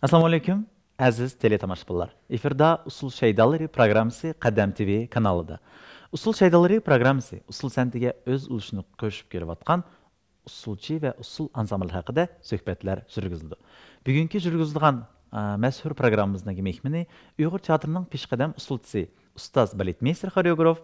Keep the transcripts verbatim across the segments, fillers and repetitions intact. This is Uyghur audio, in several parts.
ئەسسالامۇ ئەلەيكۇم، ئەزىز تېلېتاماشىبىنلار. ئېفىردا ئۇسسۇل شەيدالىرى پروگراممىسى قەدەم تىۋى كانالىدا. ئۇسسۇل شەيدالىرى پروگراممىسى ئۇسسۇل سەنئىتىگە ئۆز ئۈلۈشىنى قوشۇپ كېلىۋاتقان ئۇسسۇلچى ۋە ئۇسسۇل ئانسامبىلى ھەققىدە سۆھبەتلەر يۈرگۈزۈلىدۇ. بۈگۈنكى يۈرگۈزىدىغان، ئە، مەشھۇر پروگراممىمىزنىڭ مېھمىنى ئۇيغۇر تىياتىرىنىڭ پېشقەدەم ئۇسسۇلچىسى، ئۇستاز بالېتمېيستېر، خورېئوگراف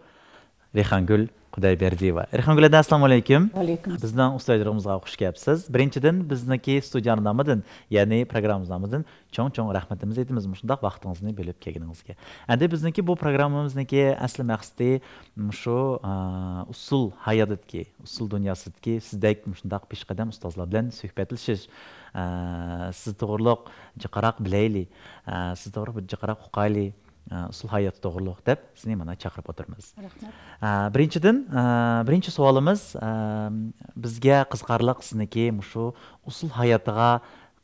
رەيھانگۈل قۇدايبەردىيېۋا. رەيھانگۈل ھەدە، ئەسسالامۇ ئەلەيكۇم. ۋەئەلەيكۇم ئەسسالام. بىزنىڭ ئۇسسۇل ھاياتىمىزغا خۇش كەپسىز. بىرىنچىدىن، بىزنىڭكى ستۇدىيانىڭ نامىدىن، يەنى پروگراممىمىزنىڭ نامىدىن چوڭ-چوڭ رەھمىتىمىز ئېيتىمىز مۇشۇنداق ۋاقتىڭىزنى بۆلۈپ كەلگىنىڭىزگە. ئەمدى بىزنىڭكى بۇ پروگراممىمىزنىڭكى ئەسلى مەقسىتى مۇشۇ، ئا، ئۇسسۇل ھاياتىدىكى، ئۇسسۇل دۇنياسىدىكى سىزدەك مۇشۇنداق پېشقەدەم ئۇستازلار بىلەن سۆھبەتلىشىش، ئا، سىز توغرۇلۇق جىقراق بىلەيلى، ئا، سىز توغرا بىر جىقراق ئۇقايلى، ئا، ئۇسسۇل ھاياتى توغرۇلۇق دەپ سىزنى مانا چاقىرىپ ئولتۇرىمىز. رەھمەت. ئا، بىرىنچىدىن، ئا، بىرىنچى سوئالىمىز، ئا، بىزگە قىزىقارلىق سىزنىڭكى مۇشۇ ئۇسسۇل ھاياتىغا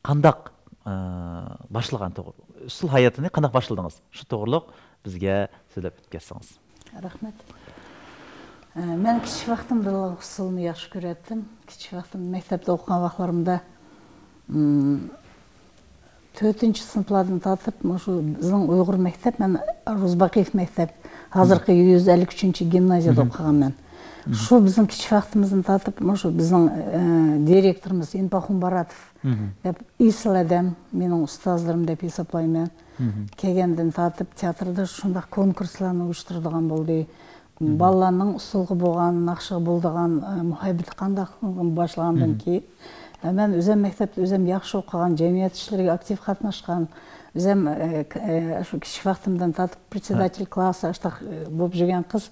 قانداق، ئا، باشلىغان توغرا-، ئۇسسۇل ھاياتىنى قانداق باشلىدىڭىز؟ شۇ توغرۇلۇق بىزگە سۆزلەپ ئۆتۈپ كەتسىڭىز. رەھمەت. ئە، مەن كىچىك ۋاقتىمدىلا ئۇسسۇلنى ياخشى كۆرەتتىم. كىچىك ۋاقتىم مەكتەپتە ئوقۇغان ۋاقىتلىرىمدا، ئىم، تۆتىنچى سىنىپلاردىن تارتىپ مۇشۇ بىزنىڭ ئۇيغۇر مەكتەپ، مەن روزباقىيېف مەكتەپ، ھازىرقى يۈز ئەللىك ئۈچىنچى گىمنازىيەدە ئوقۇغانمەن. شۇ بىزنىڭ كىچىك ۋاقتىمىزدىن تارتىپ مۇشۇ بىزنىڭ، ئە، دىرېكتورىمىز ئىنپاخۇن باراتوف دەپ ئېسىل ئادەم، مېنىڭ ئۇستازلىرىم دەپ ھېسابلايمەن. كەلگەندىن تارتىپ تىياتىردا شۇنداق كونكۇرسلارنى ئۇيۇشتۇرىدىغان بولدى. بالىلارنىڭ ئۇسسۇلغا بولغان، ناخشىغا بولىدىغان، ئە، مۇھەببىتى قانداق باشلىغاندىن كېيىن، ئە، مەن ئۆزەم مەكتەپتە ئۆزەم ياخشى ئوقۇغان، جەمئىيەت ئىشلىرىغا ئاكتىپ قاتناشقان، ئۆزەم، ئە، ك-، ئە، شۇ كىچىك ۋاقتىمدىن تارتىپ پرېدسېداتېل كلاسسا ئاشتاق، ئە، بولۇپ يۈرگەن قىز.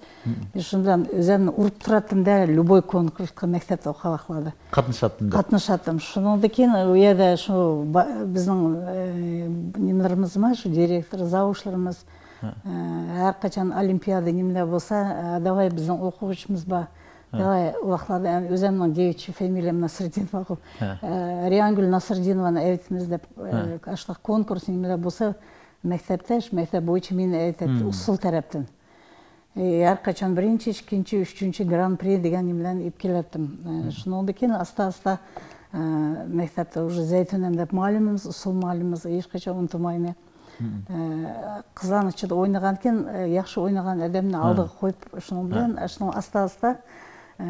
شۇنىڭ بىلەن ئۆزەمنى ئۇرۇپ تۇراتتىم-دە، لوبوي كونكۇرسقا مەكتەپتە ئوقۇغان ۋاقىتلاردا. قاتنىشاتتىم دەپ. قاتنىشاتتىم. شۇنىڭدىن كېيىن ئۇ يەردە شۇ با-، بىزنىڭ، ئە، نېمىلىرىمىزمۇ، شۇ دىرېكتور، زاۋۇچلىرىمىز، ئە، ھەر قاچان ئولىمپىيادا نېمىلەر بولسا، ئە، داۋاي بىزنىڭ ئوقۇغۇچىمىز بار. داۋاي، ئۇ ۋاقىتلاردا ئەمدى ئۆزەمنىڭ دېۋىچە فامىلىيەم ناسىردىنوۋا. ئە، رەيھانگۈل ناسىردىنوۋانى ئەۋېتىمىز دەپ، ئە، ئاشۇنداق كونكۇرس نېمىلەر بولسا، مەكتەپتە، شۇ مەكتەپ بويىچە مېنى ئەۋېتەتتى، ئۇسسۇل تەرەپتىن. ئى، ھەر قاچان بىرىنچى، ئىككىنچى، ئۈچىنچى، گران پرى دېگەن نېمىلەرنى ئېلىپ كېلەتتىم. ئى، شۇنىڭدىن كېيىن ئاستا-ئاستا، ئى، مەكتەپتە ئۇژې زەيتۇنەم دەپ مۇئەللىمىمىز، ئۇسسۇل مۇئەللىمىمىز، ھېچقاچان ئۇنتۇمايمەن. ئى، قىزلارنىڭ ئىچىدە ئوينىغانكەن، ئى، ياخشى ئوينىغان ئادەمنى ئالدىغا قويۇپ، شۇنىڭ بىلەن، شۇنىڭ ئاستا-ئاستا، ئى،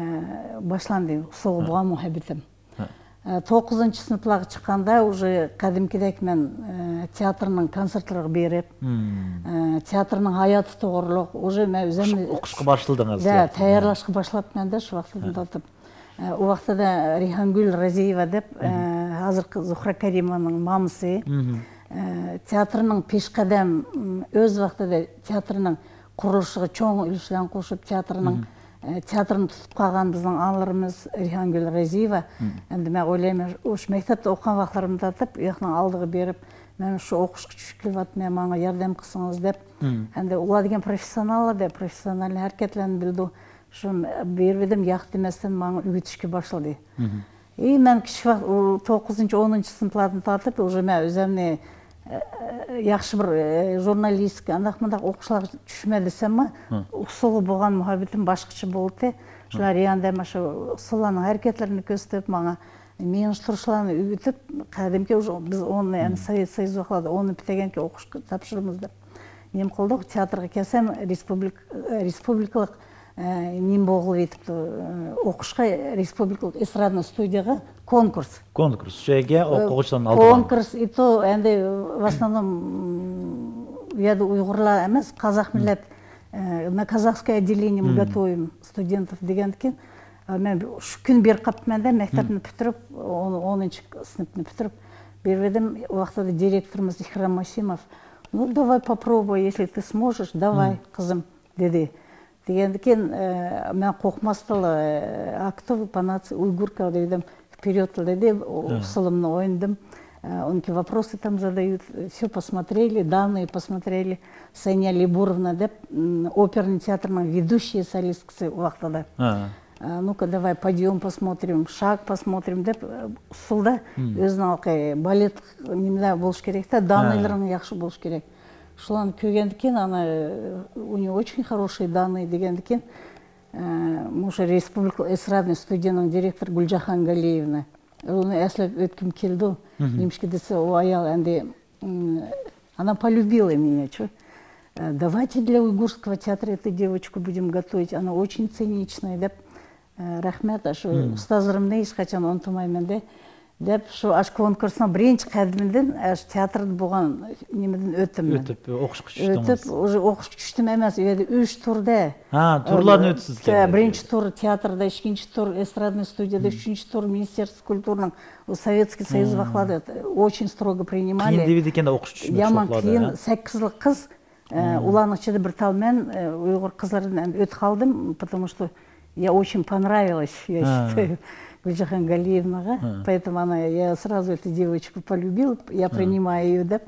باشلاندى ئۇسسۇلغا بولغان مۇھەببىتىم. ئە، توققۇزىنچى سىنىپلارغا چىققاندا، ئۇژې قەدىمكىدەك مەن، ئە، تىياتىرنىڭ كونسېرتلىرىغا بېرىپ، ئە، تىياتىرنىڭ ھاياتى توغرۇلۇق، ئۇژې مەن ئۆزۈم ئوقۇشقا باشلىدىڭىز، ھە، تەييارلاشقا باشلاپمەن-دە، شۇ ۋاقىتتىن تارتىپ. ئە، ئۇ ۋاقتىدا رەيھانگۈل رازىيېۋا دەپ، ئە، ھازىرقى زۇھرە كەرىمانىڭ مامىسى، ئە، تىياتىرنىڭ پېشقەدەم، ئۆز ۋاقتىدا تىياتىرنىڭ قۇرۇلۇشىغا چوڭ ئۈلۈشلەرنى قوشۇپ، تىياتىرنىڭ، ئە، تىياتىرنى تۇتۇپ قالغان بىزنىڭ ئانىلىرىمىز رەيھانگۈل رازىيېۋا. ئەمدى مەن ئويلايمەن، ئۇ شۇ مەكتەپتە ئوقۇغان ۋاقىتلىرىمدىن تارتىپ، ئۇ ياقنىڭ ئالدىغا بېرىپ، مەن شۇ ئوقۇشقا چۈشۈپ كېلىۋاتىمەن، ماڭا ياردەم قىلسىڭىز دەپ. ئەمدى ئۇلار دېگەن پروفېسسىوناللار-دە، پروفېسسىيونال ھەرىكەتلەرنى بىلىدۇ. شۇ بېرىۋىدىم، ياق دېمەستىن ماڭا ئۆگىتىشكە باشلىدى. ئى، مەن كىچىك ۋاقىت، ئۇ توققۇزىنچى، ئونىنچى سىنىپلاردىن تارتىپ، ئۇژې مەن ئۆزەمنى، ئە، ياخشى بىر، ئە، ژۇرنالىستىكا، ئانداق مۇنداق ئوقۇشلارغا چۈشىمەن دېسەممۇ، ئۇسسۇلغا بولغان مۇھەببىتىم باشقىچە بولدى. شۇلار رەيھان دەم شۇ ئۇسسۇللارنىڭ ھەرىكەتلىرىنى كۆرسىتىپ، ماڭا مېڭىشتۇرۇشلارنى ئۆگىتىپ، قەدىمكى ئۇژې بىز ئۇنى، ئەمدى سوۋېت سويۇز ۋاقىتلاردا ئۇنى پۈتتۈرگەندىن كېيىن ئوقۇشقا تاپشۇرىمىز دەپ نېمە قىلدۇق. تىياتىرغا كەلسەم، رېسپۇبلىك-، رېسپۇبلىكىلىق ئە، نېمە بولغىلى يېتىپتۇ، ئە، ئوقۇشقا رېسپۇبلىكىلىق ئېسترادنى ستۇدىيەگە كونكۇرس. كونكۇرس، شۇ يەرگە ئوقۇغۇچىلارنى ئالدىغان. كونكۇرس ئېيتۇ، ئەمدى، ۋاسنانوم، ئۇ يەردە ئۇيغۇرلار ئەمەس، قازاق مىللەت، ئە، на казахское отделение мы готовим студентов دېگەندىكىن، ئە، مەن شۇ كۈنى بېرىپ قاپتىمەن-دە، مەكتەپنى پۈتتۈرۈپ، ئون-، ئونىنچى سىنىپنى پۈتتۈرۈپ، بېرىۋىدىم. ئۇ ۋاقىتتا دىرېكتورىمىز ئىكرام ماسىموف، ну, давай попробуй, если ты сможешь, давай, قىزىم، دېدى. دېگەندىكىن، ئە، مەن قورقماستىنلا، ئە، «А кто вы по нации?» «Уйгурка» دېدىم. «Вперёд» دېدى. ئۇسسۇلۇمنى ئوينىدىم. ئە، ئۇنىڭكى «Вопросы там задают», всё посмотрели, данные посмотрели. Сания Либуровна دەپ، ئوپېرنىي تىياتىرنىڭ ведущий солисткىسى ئۇ ۋاقتىدا. «А ну-ка, давай, подъём посмотрим, шаг посмотрим» دەپ، ئۇسسۇلدا ئۆزىنىڭ بالېت نېمىلەر بولۇشى كېرەك-تە، دانىيلىرىڭ ياخشى بولۇشى كېرەك. شۇلارنى كۆرگەندىن كېيىن، ئانا، ئۇ очень хороший данные دېگەندىن كېيىن، ئە، مۇشۇ رېسپۇبلىكىلىق ئېسترادنىي ستۇدىيىنىڭ دىرېكتورى گۈلجاھان گالىيېۋنى، ئۇنى ئەسلەپ ئۆتكۈم كېلىدۇ. نېمىشقا دېسە، ئۇ ئايال ئەمدى м, она полюбила меня, чё. Э, «Давайте для уйгурского театра эту девочку будем готовить, она очень циничная», — деп, э, рахмат, ашу устазларымны эч качан унутмайман да. Деп, шу аш конкурсның биринчи кадамындан, аш театрда болган немеден өттүм мен. Өтүп, окушка түштүңүз. Өтүп, уже окушка түштүм эмес, у ерде үч турда. Ха, турларны өтсүз экен. Биринчи тур театрда, экинчи тур эстрадный студияда, үчүнчү тур Министерство культурының, у Советский Союз вакытларда очень строго принимали. Кыйын дейди экен да окушка түшмек. Яман кыйын, саккыз кыз, э, уларның ичинде бир тал мен, э, уйгур кызлардан энди өтүп калдым, потому что я очень понравилась, я считаю, Гүлжахан Галиевнага. Поэтому она, я сразу эту девочку полюбила, я принимаю её деп.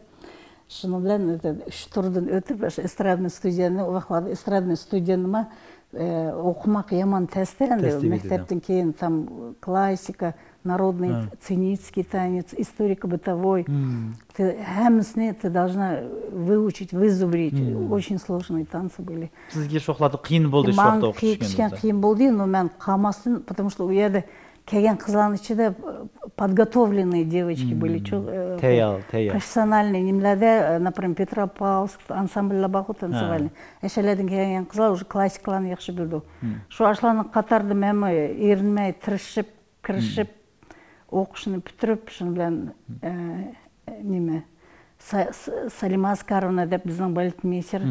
Шуның белән, это, үч турдан өтүп, эстрадный студияны, у вакытларда эстрадный студияны, э, окымак яман тәстә, энди мәктәптән кийин там классика, народный, сценический танец, историко-бытовой. Ты, һәммәсен ты должна выучить, вызубрить. Очень сложные танцы были. Сезгә шуклады кыйын булды, шуклады окучы кыйын булды, но мен калмастан, потому что у ерде килгән кызларның ичинде, э, подготовленные девочки были, чо-, э, таял, таял. Профессиональный нимләрдә, э, например, Петропавловск ансамбльләр бар, танцевальный. Әшәләрдән килгән кызлар уже классикларны яхшы белде. Шу ашларның катарында мен, э, иренмәй, тырышып, киришеп, окушны бетереп, шуның белән, э, неме, Са-, С-, Салима Аскаровна деп безнең балетмейстер,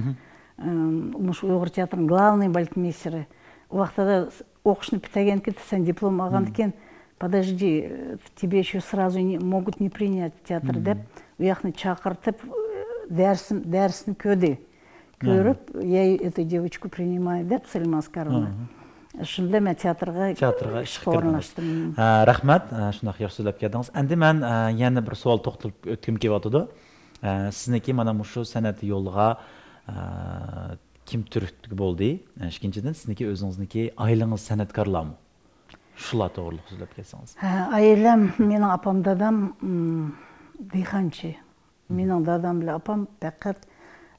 э, муш уйгыр театрының главный балетмейстеры. У вакытта да с-, окушны бетергән икән, син диплом алган икән, подожди, э, тебе ещё сразу не, могут не принять в театр, деп, у якны чакыртып, э, дәрсен, дәрсен көде. Көреп, я эту девочку принимаю деп, Салима Аскаровна. Шунда мен театрга, театрга эшкә орынлаштым. Ә, рәхмәт, ә, шундый яхшы сүзләп килдегез. Әнди мен, ә, яңа бер сорау тукталып үткем килеп атыды. Ә, сезнеки мана мушу сәнәт юлга, ә, ким түртки булды? Ә, икенчедән, сезнеки үзегезнеки аиләңез сәнәткарлармы? Шулар турында сүзләп килсәгез. Ә, аиләм, минем апам, дадам, м, дыйханчы. Минең дадам белән апам фәкать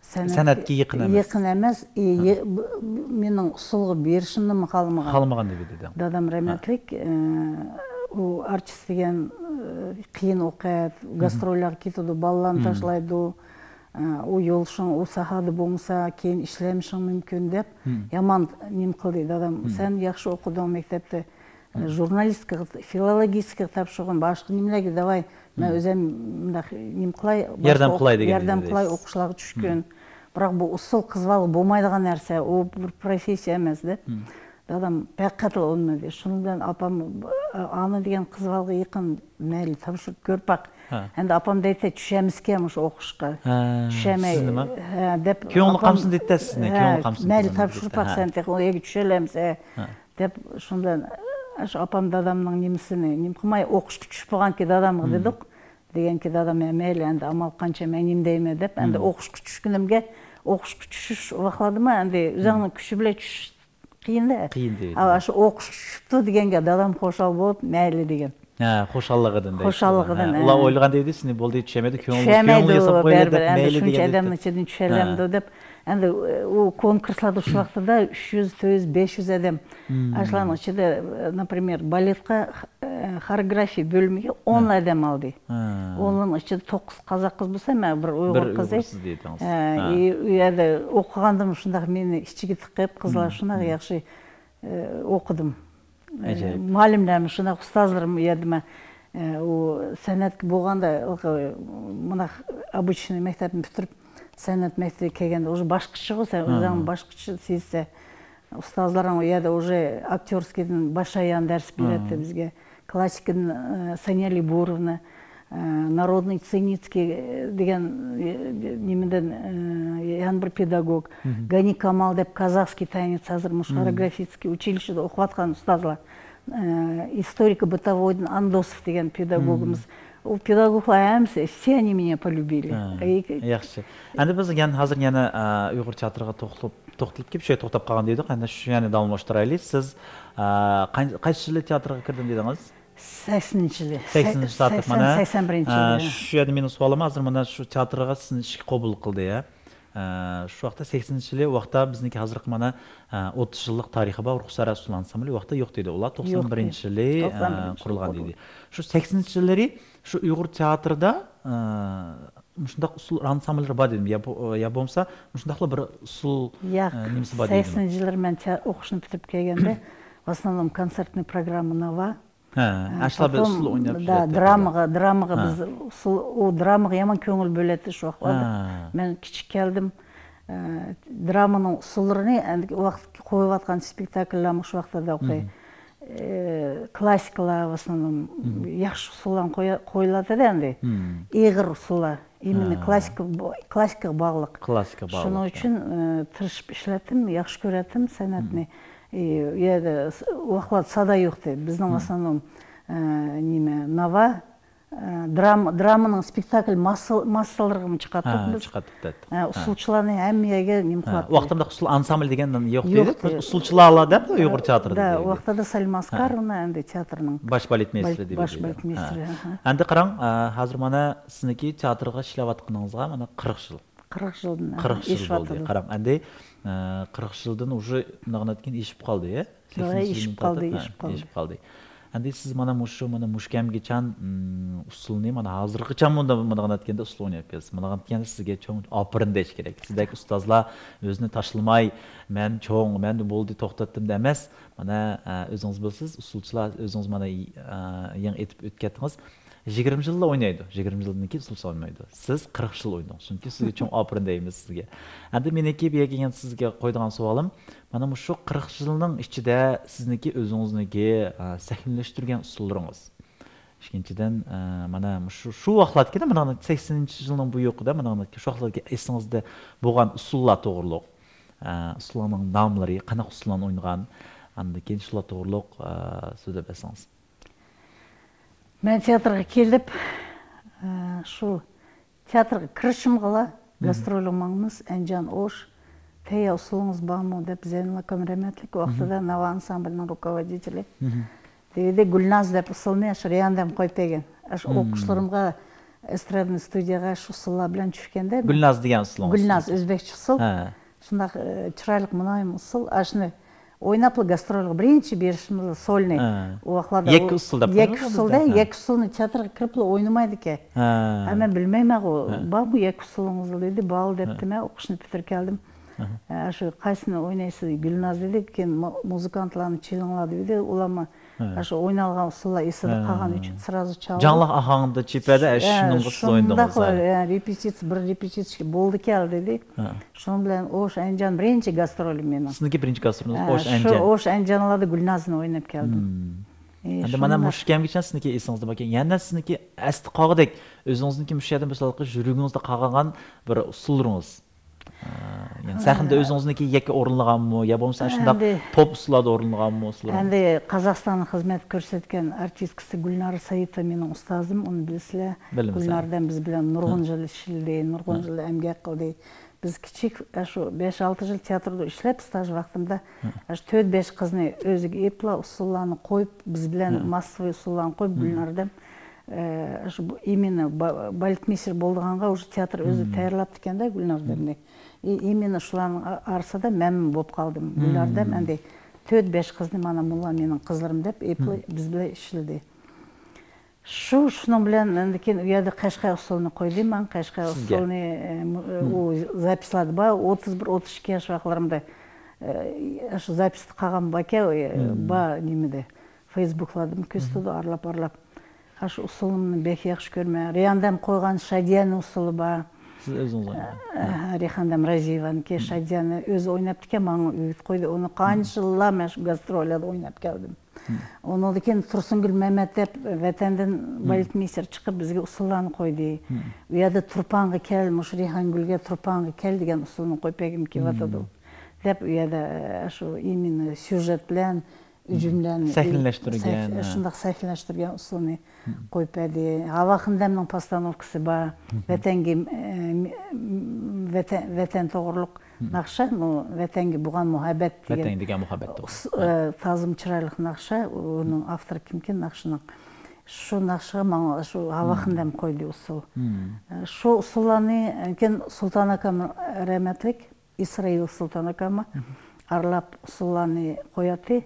сәнәткә якын әмәс. Якын әмәс. И, е-, бу, минең усулга бирешемне халамаган. Халамаган дип әйтә. Дадам рәхмәтлек, э, у артист дигән, э, кыен вакыт, гастрольләргә китү, балаларны ташлайды, э, у юлышың, у сахада булмаса, киен эшләмешең мөмкин дип, яман ним кылды дадам. Син яхшы укыдың мәктәптә, журналистикага, филологическага тапшырган, башка нимләргә давай, мен үзем мындак ним кылай, ярдәм кылай дигән, ярдәм кылай, укучыларга төшкән. Бирак бу усул кыз балага булмайдыган нәрсә, у бер профессия әмәс дип. Дадам бәк катыл онмады. Шуның белән апам, аны дигән кыз балага якын, мәйли, тапшырып күреп бак. Әнди апам да әйтә, төшәмескә муш укышка. Төшәмәй. Сезне ме? Дип. Көңел камсын дип тә сезне, көңел камсын. Мәйли, тапшырып бак, син тек, ул яки төшәләмсә. Дип, шундан, аш апам дадамның нимесене, ним кылмай, укышка төшеп булган ки дадамга дидек. Дигән ки дадам, я, мәйли, әнди амал канча, мен ним дәйме дип, әнди укышка төшкәнемгә, укышка төшеш вакытладымы, әнди үзеңнең көче белән төшеш кыен дә. Кыен дә. Аш укышка төшеп ту дигәнгә дадам хушал булып, мәйли дигән. Хушаллыгыдан. Хушаллыгыдан. Улар уйлаган диде, сине булды, төшәмәде, көңел, көңел ясап куйды дип, мәйли дигән. Шунча адәмнең иченнән төшәләмде дип. Әнди, э, у конкурсларда шу вакытта өч йөз, дүрт йөз, беш йөз адәм. Ашларның ичендә, э, например, балетка, э, хореография бөлеме он адәм алды. Онның ичендә тугыз казак кыз булса, мен бер уйгыр кызы. Бер уйгыр кыз дидегез. Э, у ердә укыгандым, шундый мине ичиге тыгып, кызлар шундый яхшы, э, укыдым. Э, муаллимләрем, шундый устазларым, у ердә мен, э, у сәнәткә булганда, мына обычный мәктәпне бетереп, сәнәт мәктәбе килгәндә, уже башкача гы, син үзең башкача сизсә, устазларың у ердә уже актерскийдән баш аян дәрес бирә безгә. Классикадан, э, Сания Либуровна, э, народный сценический, э, дигән, э, нимедән, э, яңа бер педагог, Гани Камал дип казахский танец, хәзер муш хореографический училищеда укып аткан устазлар. Э, историко-бытовойдан Андосов дигән педагогыбыз. Ул педагоглар һәммәсе, все они меня полюбили. Яхшы. Әнди без яңа, хәзер яңа, э, уйгыр театрга тохталып, тохталып килеп, шулай тохтап калган дидек. Әнди шу яңа дәвамлаштырайлы. Сез, э, кай-, кайсы ел театрга кирдем дидегез? Сәксәненче ел. Сәксәненче ел. Сәксән, сәксән беренче ел. Шу ердә минем суалым, хәзер менә шу театрга сезне эшкә кабул кылды, я? Ә, шу вакытта сәксәненче ел вакытта безнеке хәзерге менә, ә, утыз еллык тарихы бар Рухсар Расул ансамбле вакытта юк диде. Улар туксан беренче ел, ә, корылган диде. Шу сәксәненче еллары шу уйгыр театрда, ә, مۇشۇنداق ئۇسسۇل ئانسامبىللىرى بار دېدىم. يا بو-، يا بولمىسا مۇشۇنداقلا بىر ئۇسسۇل، ياق، ئە، نېمىسى بار دېدىم. سەكسىنىنچى يىللىرى مەن تىيا-، ئوقۇشنى پۈتتۈرۈپ كەلگەندە، в основном كونسېرتنىي پروگرامما ناۋا. ھە، ئاشۇلار بىر ئۇسسۇل ئويناپ درامىغا، درامىغا بىز ئۇسسۇل، ئۇ درامىغا يامان كۆڭۈل بۆلەتتى شۇ ۋاقىتلاردا. مەن كىچىك كەلدىم. ئە، درامىنىڭ ئۇسسۇللىرىنى ئەمدى ۋاقىت قويۇۋاتقان سپېكتاكللارمۇ شۇ ۋاقىتلاردا ئوخشاي. ئە، كلاسسىكىلار، в основном، ياخشى ئۇسسۇللارنى قويا-، قويۇلاتتى ئەمدى. ئېغىر ئۇسسۇللار. ئىمىنى كلاسسىكا، كلاسسىكىغا باغلىق. كلاسسىكىغا باغلىق. شۇنىڭ ئۈچۈن، ئە، تىرىشىپ ئىشلەتتىم، ياخشى كۆرەتتىم سەنئەتنى. ئە، ئۇ يەردە س-، ۋاقىتلاردا سادا يوقتى. بىزنىڭ، в основном، ئە، نېمە، ناۋا، ئە، درام-، درامىنىڭ سپېكتاكل ماسسا-، ماسسىلىرىغىمۇ چىقاتتۇق بىز. چىقاتتۇق. ئە، ئۇسسۇلچىلارنى ھەممە يەرگە نېمە قىلاتتى. ۋاقتىمدا ئۇسسۇل ئانسامبىل دېگەن يوق دېدۇق. بىز ئۇسسۇلچىلار دەپ ئۇيغۇر تېئاتىرىدا دېدۇق. ۋاقتىدا سەلىم ئاسقاروۋنا ئەمدى تېئاتىرنىڭ باش بالېتمېيستېرى دېدۇق. باش بالېتمېيستېرى. ئەمدى قاراڭ، ئە، ھازىر مانا سىزنىڭكى تېئاتىرغا ئىشلەۋاتقىنىڭىزغا مانا قىرىق يىل. قىرىق يىلدىن، قىرىق يىل بولدى. قاراڭ، ئەندى، ئە، قىرىق يىلدىن ئۇژې مۇنداق نەتكىن ئېشىپ قالدى، ئە؟ ئېشىپ قالدى، ئېشىپ قالدى. ئەندى سىز مانا مۇشۇ، مانا مۇشۇ كەمگىچان، ئۇسسۇلنى مانا ھازىرغىچان مۇنداق، مۇنداق نەتكەندە ئۇسسۇل ئويناپ كەلسىز. مۇنداق نەتكەندە سىزگە چوڭ ئاپىرىن دەيش كېرەك. سىزدەك ئۇستازلار ئۆزىنى تاشلىماي، مەن چوڭ، مەن بولدى، توختاتتىم دە ئەمەس. مانا، ئە، ئۆزىڭىز بىلىسىز، ئۇسسۇلچىلار ئۆزىڭىز مانا، ئە، يېڭى ئېيتىپ ئۆتكەتتىڭىز. يىگىرمە يىللا ئوينايدۇ. يىگىرمە يىلدىن كېيىن ئۇسسۇلچى ئوينىمايدۇ. سىز قىرىق يىل ئوينىدىڭىز. شۇنىڭ ئۈچۈن سىزگە چوڭ ئاپىرىن دەيمىز سىزگە. ئەمدى مېنىڭكى بۇ يەرگە كەلگەن سىزگە قويىدىغان سوئالىم، مانا مۇشۇ قىرىق يىلنىڭ ئىچىدە سىزنىڭكى ئۆزىڭىزنىڭكى، ئە، سەھنىلەشتۈرگەن ئۇسسۇللىرىڭىز. ئىككىنچىدىن، ئە، مانا مۇشۇ، شۇ ۋاقىتلاردىكى، مانا سەكسىنىنچى يىلنىڭ بۇ يوقىدا، مانا شۇ ۋاقىتلاردىكى ئېسىڭىزدە بولغان ئۇسسۇللار توغرۇلۇق، ئە، ئۇسسۇللارنىڭ ناملىرى، قانداق ئۇسسۇللارنى ئوينىغان، ئاندىن كېيىن شۇلار توغرۇلۇق، ئە، سۆزلەپ بەرسىڭىز. مەن تىياتىرغا كېلىپ، ئە، شۇ تىياتىرغا كىرىشىمغىلا، گاسترولغا ماڭىمىز، ئەنجان ئوش، تەييار ئۇسسۇلىڭىز بارمۇ دەپ زەينۇل ئاكام رەھمەتلىك ۋاقتىدا ناۋا ئانسامبىلىنىڭ رۇكوۋودىتېلى دېدى، گۈلناز دەپ ئۇسسۇلنى ئاشۇ رەيھان دەم قويۇپ بەرگەن. ئاشۇ ئوقۇغۇچىلىرىمغا ئېسترادنىي ستۇدىيەگە شۇ ئۇسسۇللار بىلەن چۈشكەندە، گۈلناز دېگەن ئۇسسۇلىڭىز. گۈلناز، ئۆزبەكچە ئۇسسۇل. شۇنداق، ئە، چىرايلىق، مۇلايىم ئۇسسۇل. ئاشۇنى ئويناپلا گاسترولغا بىرىنچى بېرىشىمىزدا سولنى. ئۇ ۋاقىتلاردا يەككە ئۇسسۇل دەپ يەككە ئۇسسۇلدا، يەككە ئۇسسۇلنى تىياتىرغا كىرىپلا ئوينىمايدىكەن. ھە، مەن بىلمەيمەنغۇ، بارمۇ يەككە ئۇسسۇلىڭىز دېدى، بار دەپتىمەن، ئوقۇشنى پۈتتۈرۈپ كەلدىم. ئە، شۇ قايسىنى ئوينايسىز، گۈلناز دېدى، كېيىن مۇزىكانتلارنى چېلىڭلار دېدى، ئۇلارمۇ شۇ ئوينالغان ئۇسسۇللار ئېسىدە قالغان ئۈچۈن سرازۇ چالدى. جاڭلىق ئاھاڭدا چېپەدە، ئەش شۇنىڭغا سىز ئوينىدىڭىز. رېپېتىتسىيە، بىر رېپېتىتسىيە بولدى كەلدى دېدى. شۇنىڭ بىلەن ئوش ئەنجان بىرىنچى گاسترولى مېنىڭ. سىزنىڭكى بىرىنچى گاسترولىڭىز ئوش ئەنجان. شۇ ئوش ئەنجانلاردا گۈلنازنى ئويناپ كەلدىم. ئەمدى مانا مۇشۇ كەمگىچە سىزنىڭكى ئېسىڭىزدە باركەن. يەنە سىزنىڭكى ئەستە قالغۇدەك، ئۆزىڭىزنىڭكى مۇشۇ يەردىن بىر سالقى يۈرىكىڭىزدە قالغان بىر ئۇسسۇللىرىڭىز. يەنى سەھنىدە ئۆزىڭىزنىڭكى يەككە ئورۇنلىغانمۇ يا بولمىسا شۇنداق توپ ئۇسسۇللاردا ئورۇنلىغانمۇ ئۇسسۇللىرىڭىز؟ ئەمدى قازاقىستاندا خىزمەت كۆرسەتكەن ئارتىسكىسى گۈلنار سەيىتوۋا مېنىڭ ئۇستازىم، ئۇنى بىلىسىلەر. گۈلنار دەم بىز بىلەن نۇرغۇن يىل ئىشلىدى، نۇرغۇن يىل ئەمگەك قىلدى. بىز كىچىك، شۇ بەش-ئالتە يىل تىياتىردا ئىشلەپ، ستاژ ۋاقتىمدا شۇ تۆت-بەش قىزنى ئۆزىگە ئېلىپلا ئۇسسۇللارنى قويۇپ، بىز بىلەن ماسسىۋىي ئۇسسۇللارنى قويۇپ، گۈلنار دەم شۇ ئىمىنە بالېتمېيستېر بولىدىغانغا ئۇژې تىياتىر ئۆزى تەييارلاپتىكەندە گۈلنار دەمنى. ئىمىنە شۇلارنىڭ ئارىسىدا مەنمۇ بولۇپ قالدىم. گۈلنار دەم ئەمدى تۆت-بەش قىزنى مانا مۇنۇلار مېنىڭ قىزلىرىم دەپ ئېلىپلا بىز بىلەن ئىشلىدى. شۇ، شۇنىڭ بىلەن ئاندىن كېيىن ئۇ يەردە قەشقەر ئۇسسۇلىنى قويدى ماڭا. قەشقەر ئۇسسۇلىنى، ئۇ زاپىسلاردا بار. ئوتتۇز بىر، ئوتتۇز ئىككى ياش ۋاقىتلىرىمدا، ئە، شۇ زاپىستا قالغان باركەن، بار نېمىدە، فېيسبۇكلاردىمۇ كۆرسىتىدۇ ئارىلاپ-ئارىلاپ. شۇ ئۇسسۇلۇمنى بەك ياخشى كۆرىمەن. رەيھان دەم قويغان شادىيەنە ئۇسسۇلى بار. سىز ئۆزىڭىز ئوينىغان؟ ئە، رەيھان دەم رەزىيېۋانىڭكى شادىيەنە ئۆزى ئويناپتىكەن، ماڭا ئۆگىتىپ قويدى. ئۇنى قانچە يىللار مەن شۇ گاستروللاردا ئويناپ كەلدىم. ئۇنىڭدىن كېيىن تۇرسۇنگۈل مەمەت دەپ ۋەتەندىن بالېتمېيستېر چىقىپ بىزگە ئۇسسۇللارنى قويدى. ئۇ يەردە تۇرپانغا كەل، مۇشۇ رەيھانگۈلگە تۇرپانغا كەل دېگەن ئۇسسۇلنى قويۇپ بەرگۈم كېلىۋاتىدۇ دەپ ئۇ يەردە شۇ ئىمىنە سيۇژېت بىلەن ئۈجۈملەرنى سەھنىلەشتۈرگەن، شۇنداق سەھنىلەشتۈرگەن ئۇسسۇلنى قويۇپ بەردى. ھاۋا خېنىم دەمنىڭ پاستانوفكىسى بار. ۋەتەنگە، ئە، ۋەتەن، ۋەتەن توغرۇلۇق ناخشا، ۋەتەنگە بولغان مۇھەببەت دېگەن. ۋەتەنگە دېگەن مۇھەببەت توغرۇلۇق. ئۇس-، ئە، تازىمۇ چىرايلىق ناخشا. ئۇنىڭ ئاپتورى كىمكىن ناخشىنىڭ؟ شۇ ناخشىغا ماڭا شۇ ھاۋا خېنىم دەم قويدى ئۇسسۇل. ئە، شۇ ئۇسسۇللارنى كېيىن سۇلتان ئاكام رەھمەتلىك ئىسرائىل سۇلتان ئاكاممۇ ئارىلاپ ئۇسسۇللارنى قوياتتى.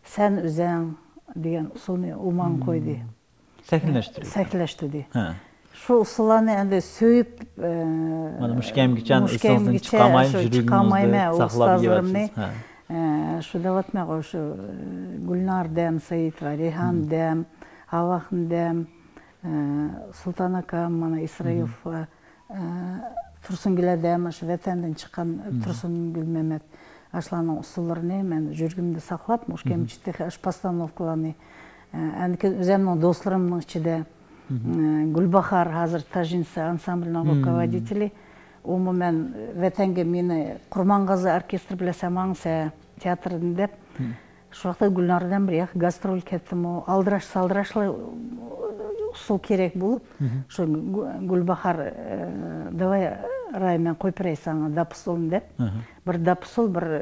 سەن ئۆزەڭ دېگەن ئۇسسۇلنى ئۇ ماڭا قويدى. سەھنىلەشتۈردى. سەھنىلەشتۈردى. ھە. شۇ ئۇسسۇللارنى ئەمدى سۆيۈپ، ئە، مانا مۇشۇ كەمگىچە مۇشۇ ئېسىڭىزدىن كەمگىچە چىقارماي، شۇ يۈرىكىڭىزدە چىقارمايمەن، ساقلاپ ئۇستازلىرىمنى، يۈرەرسىز. ھە. ئە، شۇ دەۋاتمايغۇ، شۇ، ئە، گۈلنار دەم سەئىتوۋا، رەيھان دەم، ھاۋاخۇن دەم، ئە، سۇلتان ئاكام، مانا ئىسرائىلوف، ئە، تۇرسۇنگۈل ھەدەم، شۇ ۋەتەندىن چىققان تۇرسۇنگۈل مەمەت، ئاشۇلارنىڭ ئۇسسۇللىرىنى مەن يۈرىكىمدە ساقلاپ، مۇشۇ كەمگىچە تېخى ئاشۇ پاستانوفكىلارنى، ئە، ئەنكىن ئۆزەمنىڭ دوستلىرىمنىڭ ئىچىدە، ئە، گۈلباھار ھازىر تاجىنسى ئانسامبلىنىڭ руководителى، ئۇمۇ مەن ۋەتەنگە مېنى قۇرمانغازى ئوركېستىر بىلەن سەن ماڭىسەن تىياتىردىن دەپ، شۇ ۋاقىتتا گۈلنارەدەم بىر ياققا گاسترول كەتتىمۇ، ئالدىراش سالدىراشلا ئۇسسۇل كېرەك بولۇپ، شۇ گۈ-، گۈلباھار، ئە، داۋاي راي مەن قويۇپ بېرەي ساڭا داپ ئۇسسۇلنى دەپ، بىر داپ ئۇسسۇل، بىر، ئە،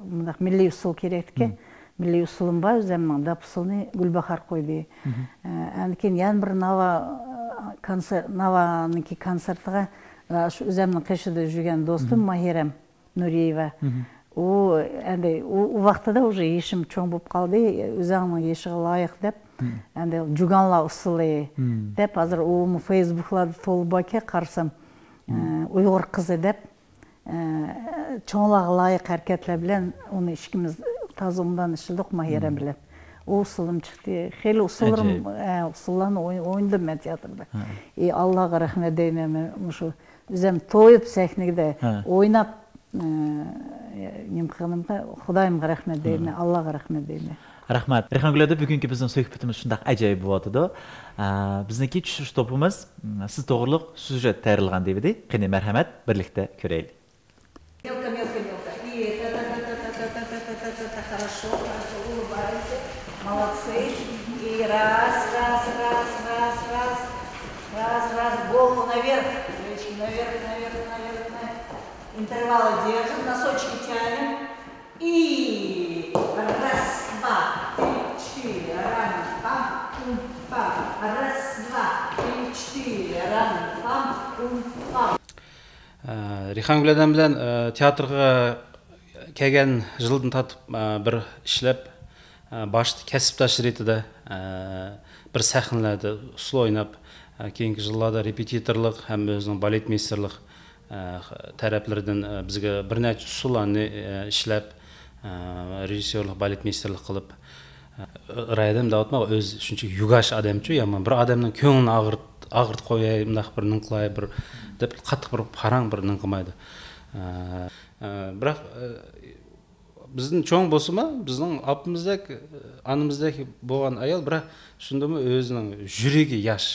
مۇنداق مىللىي ئۇسسۇل كېرەكتىكەن. مىللىي ئۇسسۇلۇم بار، ئۆزەمنىڭ داپ ئۇسسۇلىنى گۈلباھار قويدى. ئە، ئاندىن كېيىن يەنە بىر ناۋا، ئە، كونسېر-، ناۋانىڭكى كونسېرتىغا، ئە، شۇ ئۆزەمنىڭ قېشىدا يۈرگەن دوستۇم ماھىرەم نۇرىيېۋا. ئۇ، ئەمدى ئۇ، ئۇ ۋاقتىدا ئۇژې يېشىم چوڭ بولۇپ قالدى، ئۆزەڭنىڭ يېشىغا لايىق دەپ، ئەمدى جۇگانلار ئۇسسۇلى دەپ، ھازىر ئۇمۇ فېيسبۇكلاردا تولا باركەن، قارىسام، ئە، ئۇيغۇر قىزى دەپ، ئە، چوڭلارغا لايىق ھەرىكەتلەر بىلەن ئۇنى ئىككىمىز تازا ئوبدان ئىشلىدۇق ماھىرەم بىلەن. ئۇ ئۇسسۇلۇم چىقتى. خېلى ئۇسسۇللىرىم، ئاجايىپ. ئە، ئۇسسۇللارنى ئوي-، ئوينىدىم مەن تىياتىردا. ئى، ئاللاغا رەھمەت دەيمەن، مەن مۇشۇ ئۆزۈم تويۇپ سەھنىدە ئويناپ، ئە، نېمە قىلغىنىمغا خۇدايىمغا رەھمەت دەيمەن، ئاللاغا رەھمەت دەيمەن. رەھمەت. رەيھانگۈل ھەدەم، بۈگۈنكى بىزنىڭ سۆھبىتىمىز شۇنداق ئاجايىپ بولۇۋاتىدۇ. ئە، بىزنىڭكى چۈشۈرۈش توپىمىز، ئە، سىز توغرۇلۇق سيۇژېت تەييارلىغان دېۋىدى. قېنى، مەرھەمەت، بىرلىكتە كۆرەيلى. Мелко, мелко, мелко. И это, это, хорошо, хорошо, улыбаемся. Молодцы. И раз, раз, раз, раз, раз. Раз, раз, голову наверх. Плечики наверх, наверх, наверх, наверх. Интервалы держим, носочки тянем. И раз, два, три, четыре, рам, пам, пум, пам. Раз, два, три, четыре, рам, пам, пум, пам. ئە، رەيھانگۈل ھەدەم بىلەن، ئە، تىياتىرغا كەلگەن يىلدىن تارتىپ، ئە، بىر ئىشلەپ، ئە، باشتا كەسىپداش رېتىدە، ئە، بىر سەھنىلەردە ئۇسسۇل ئويناپ، ئە، كېيىنكى يىللاردا رېپېتىتورلۇق ھەم ئۆزىنىڭ بالېتمېيستېرلىق، ئە، تەرەپلىرىدىن، ئە، بىزگە بىر نەچچە ئۇسسۇللارنى، ئە، ئىشلەپ، ئە، رېژىسسورلۇق، بالېتمېيستېرلىق قىلىپ، ئە، رايدىن دەۋاتما ئۆزى شۇنچە يۇگاش ئادەمچۇ، يامان بىر ئادەمنىڭ كۆڭلىنى ئاغرىت-، ئاغرىتىپ قوياي، مۇنداق بىر نېمە قىلاي، بىر دەپ قاتتىق بىر پاراڭ بىر نېمە قىلمايدۇ. ئە، ئە، بىراق، ئە، بىزدىن چوڭ بولسىمۇ، بىزنىڭ ئاپىمىزدەك، ئانىمىزدەك بولغان ئايال، بىراق شۇندىمۇ ئۆزىنىڭ يۈرىكى ياش.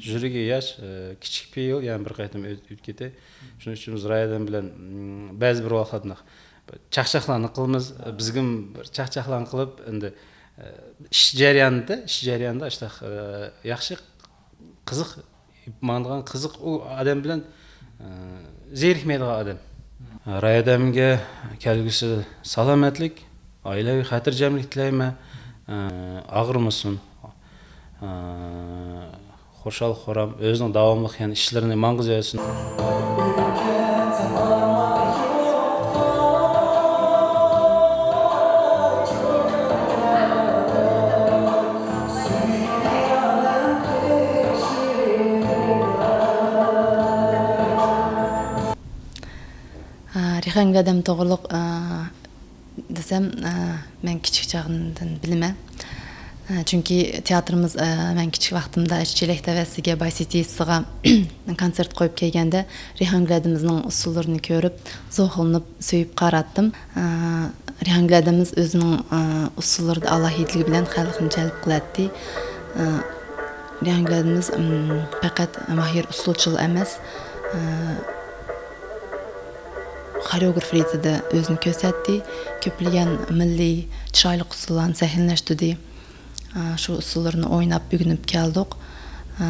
يۈرىكى ياش، ئە، كىچىك پېئىل، يەنە بىر قېتىم ئۆت-، ئۆتۈپ كېتەي. شۇنىڭ ئۈچۈن بىز رايدىن بىلەن، م، بەزى بىر ۋاقىتلاردا بىر چاقچاقلارنى قىلىمىز. بىزگىمۇ بىر چاقچاقلارنى قىلىپ، ئەمدى، ئە، ئىش جەريانىدا، ئىش جەريانىدا ئاشۇنداق، ئە، ياخشى قىزىق، ماڭىدىغان قىزىق ئۇ ئادەم بىلەن، ئە، زېرىكمەيدىغان ئادەم. راي ئادەمگە كەلگۈسىدە سالامەتلىك، ئائىلىۋى خاتىرجەملىك تىلەيمەن. ئە، ئاغرىمىسۇن. ئە، خۇشال-خۇرام، ئۆزىنىڭ داۋاملىق يەنە ئىشلىرىنى ماڭغۇزۇۋەرسۇن. ئا، رەيھانگۈل ھەدەم توغرۇلۇق، ئا، دېسەم، ئە، مەن كىچىك چاغدىن بىلىمەن. ئە، چۈنكى تىياتىرىمىز، ئە، مەن كىچىك ۋاقتىمدا چېلەك تەۋەسىگە، باي سىتىسىغا كونسېرت قويۇپ كەلگەندە، رەيھانگۈل ھەدىمىزنىڭ ئۇسسۇللىرىنى كۆرۈپ، زوقلىنىپ، سۆيۈپ قاراتتىم. ئە، رەيھانگۈل ھەدىمىز ئۆزىنىڭ، ئە، ئۇسسۇللىرىدا ئالاھىدىلىكى بىلەن خەلقنى جەلپ قىلاتتى. ئە، رەيھانگۈل ھەدىمىز، ئىم، پەقەت ماھىر ئۇسسۇلچىلا ئەمەس، ئە، خورېئوگراف رېتىدە ئۆزىنى كۆرسەتتى. كۆپلىگەن مىللىي، چىرايلىق ئۇسسۇللارنى سەھنىلەشتۈردى. ئا، شۇ ئۇسسۇللىرىنى ئويناپ ئۆگىنىپ كەلدۇق. ئا،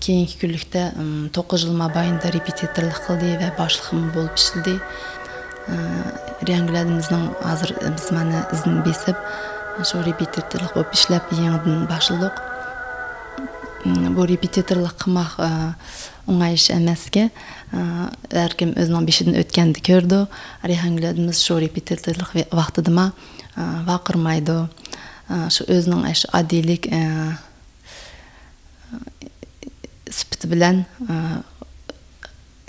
كېيىنكى كۈنلۈكتە، ئىم، توققۇز يىل مابەينىدە رېپېتىتورلۇق قىلدى ۋە باشلىقمۇ بولۇپ ئىشلىدى. ئا، رەيھانگۈل ھەدىمىزنىڭ ھازىر بىز مانا ئىزىنى بېسىپ، شۇ رېپېتىتورلۇق بولۇپ ئىشلەپ يېڭىدىن باشلىدۇق. ئىم، بۇ رېپېتىتورلۇق قىلماق، ئا، ئوڭاي ئىش ئەمەسكەن. ئا، ھەركىم ئۆزىنىڭ بېشىدىن ئۆتكەندە كۆرىدۇ. رەيھانگۈل ھەدىمىز شۇ رېپېتىتورلۇق ۋاقتىدىما، ئا، ۋارقىرىمايدۇ. ئا، شۇ ئۆزىنىڭ شۇ ئاددىيلىك، ئا، بىلەن، ئە،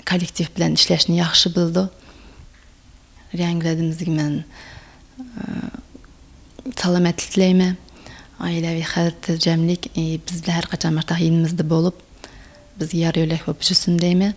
كوللېكتىپ بىلەن ئىشلەشنى ياخشى بىلىدۇ. رەڭگۈل ھەدىمىزگە مەن، ئە، سالامەتلىك تىلەيمەن. ئائىلەۋى خاتىرجەملىك، ئى، بىز بىلەن ھەر قاچان مۇشۇنداق يېنىمىزدا بولۇپ، بىزگە يار يۆلەك بولۇپ يۈرسۇن دەيمەن.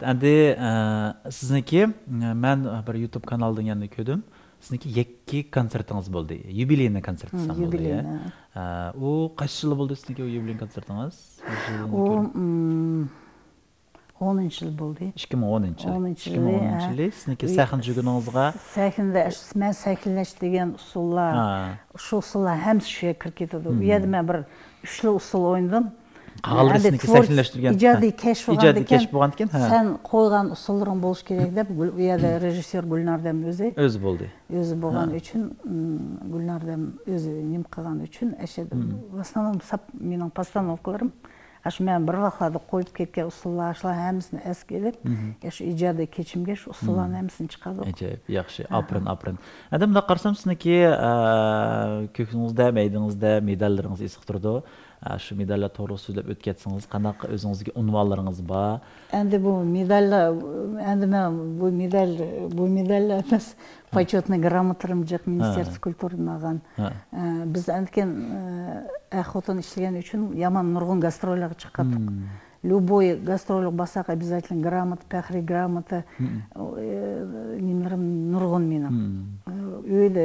ئەمدى، ئە، سىزنىڭكى، ئە، مەن بىر يۇتۇب كانالدىن يەنە كۆردۈم. سىزنىڭكى يەككە كونسېرتىڭىز بولدى. يۇبىلېينىي كونسېرت دېسەم بولدى، يۇبىلېينىي. ئە، ئۇ قايسى يىلى بولدى سىزنىڭكى ئۇ يۇبىلېينىي كونسېرتىڭىز؟ ئۇ، ئىم، ئونىنچى يىل بولدى. ئىككى مىڭ ئونىنچى يىل. ئونىنچى يىلى، ئىككى مىڭ ئونىنچى يىلى سىزنىڭكى سەھنە جۈگۈنىڭىزغا. سەھنىدە مەن سەھنىلەش دېگەن ئۇسۇللار، شۇ ئۇسۇللار ھەممىسى شۇ يەرگە كىرىپ كېتىدۇ. ئۇ يەردە مەن بىر ئۈچ خىل ئۇسسۇل ئوينىدىم. قالغانلىرى سىزنىڭكى سەھنىلەشتۈرگەن، ئىجادىي كەشىپ بولغاندىكىن، سەن قويغان ئۇسسۇللىرىڭ بولۇشى كېرەك دەپ، ئۇ يەردە رېژىسسور گۈلناردەم ئۆزى. ئۆزى بولدى. ئۆزى بولغان ئۈچۈن، ئىم، گۈلناردەم ئۆزى نېمە قىلغان ئۈچۈن، ئەشەدە، ۋاسنانام ساپ مېنىڭ پاستانوۋكىلىرىم، ئاشۇ مەن بىر ۋاقىتلاردا قويۇپ كەتكەن ئۇسسۇللار، شۇلار ھەممىسىنى ئەسكە ئېلىپ، ئاشۇ ئىجادىي كېچىمگە شۇ ئۇسسۇللارنى ھەممىسىنى چىقاردۇق. ئەجەيىپ، ياخشى. ئاپىرىن، ئاپىرىن. ئەمدى مۇنداق قارىسام، سىزنىڭكى، ئە، كۆكسىڭىزدە، مەيدىڭىزدە مېداللىرىڭىز ئېسىقتۇرىدۇ. ئە، شۇ مېداللار توغرىلىق سۆزلەپ ئۆتۈپ كەتسىڭىز، قانداق ئۆزىڭىزدىكى ئۇنۋانلىرىڭىز بار؟ ئەمدى بۇ مېداللار، ئەمدى مەن بۇ مېدال، بۇ مېداللار ئەمەس، پوچيوتنىي گراموتىلىرىم جىق، مىنىستېرستۋو كۇلتۇرىدىن ئالغان. ئە، بىز ئەمدىكىن، ئە، ئەر-خوتۇن ئىشلىگەن ئۈچۈن يامان نۇرغۇن گاستروللارغا چىقاتتۇق. لوبوي گاسترولغا بارساق، ئوبيازاتېلنو گراموتا، پەخرىي گراموتا، ئە، نېمىلىرىم نۇرغۇن مېنىڭ. ئە، ئۆيدە،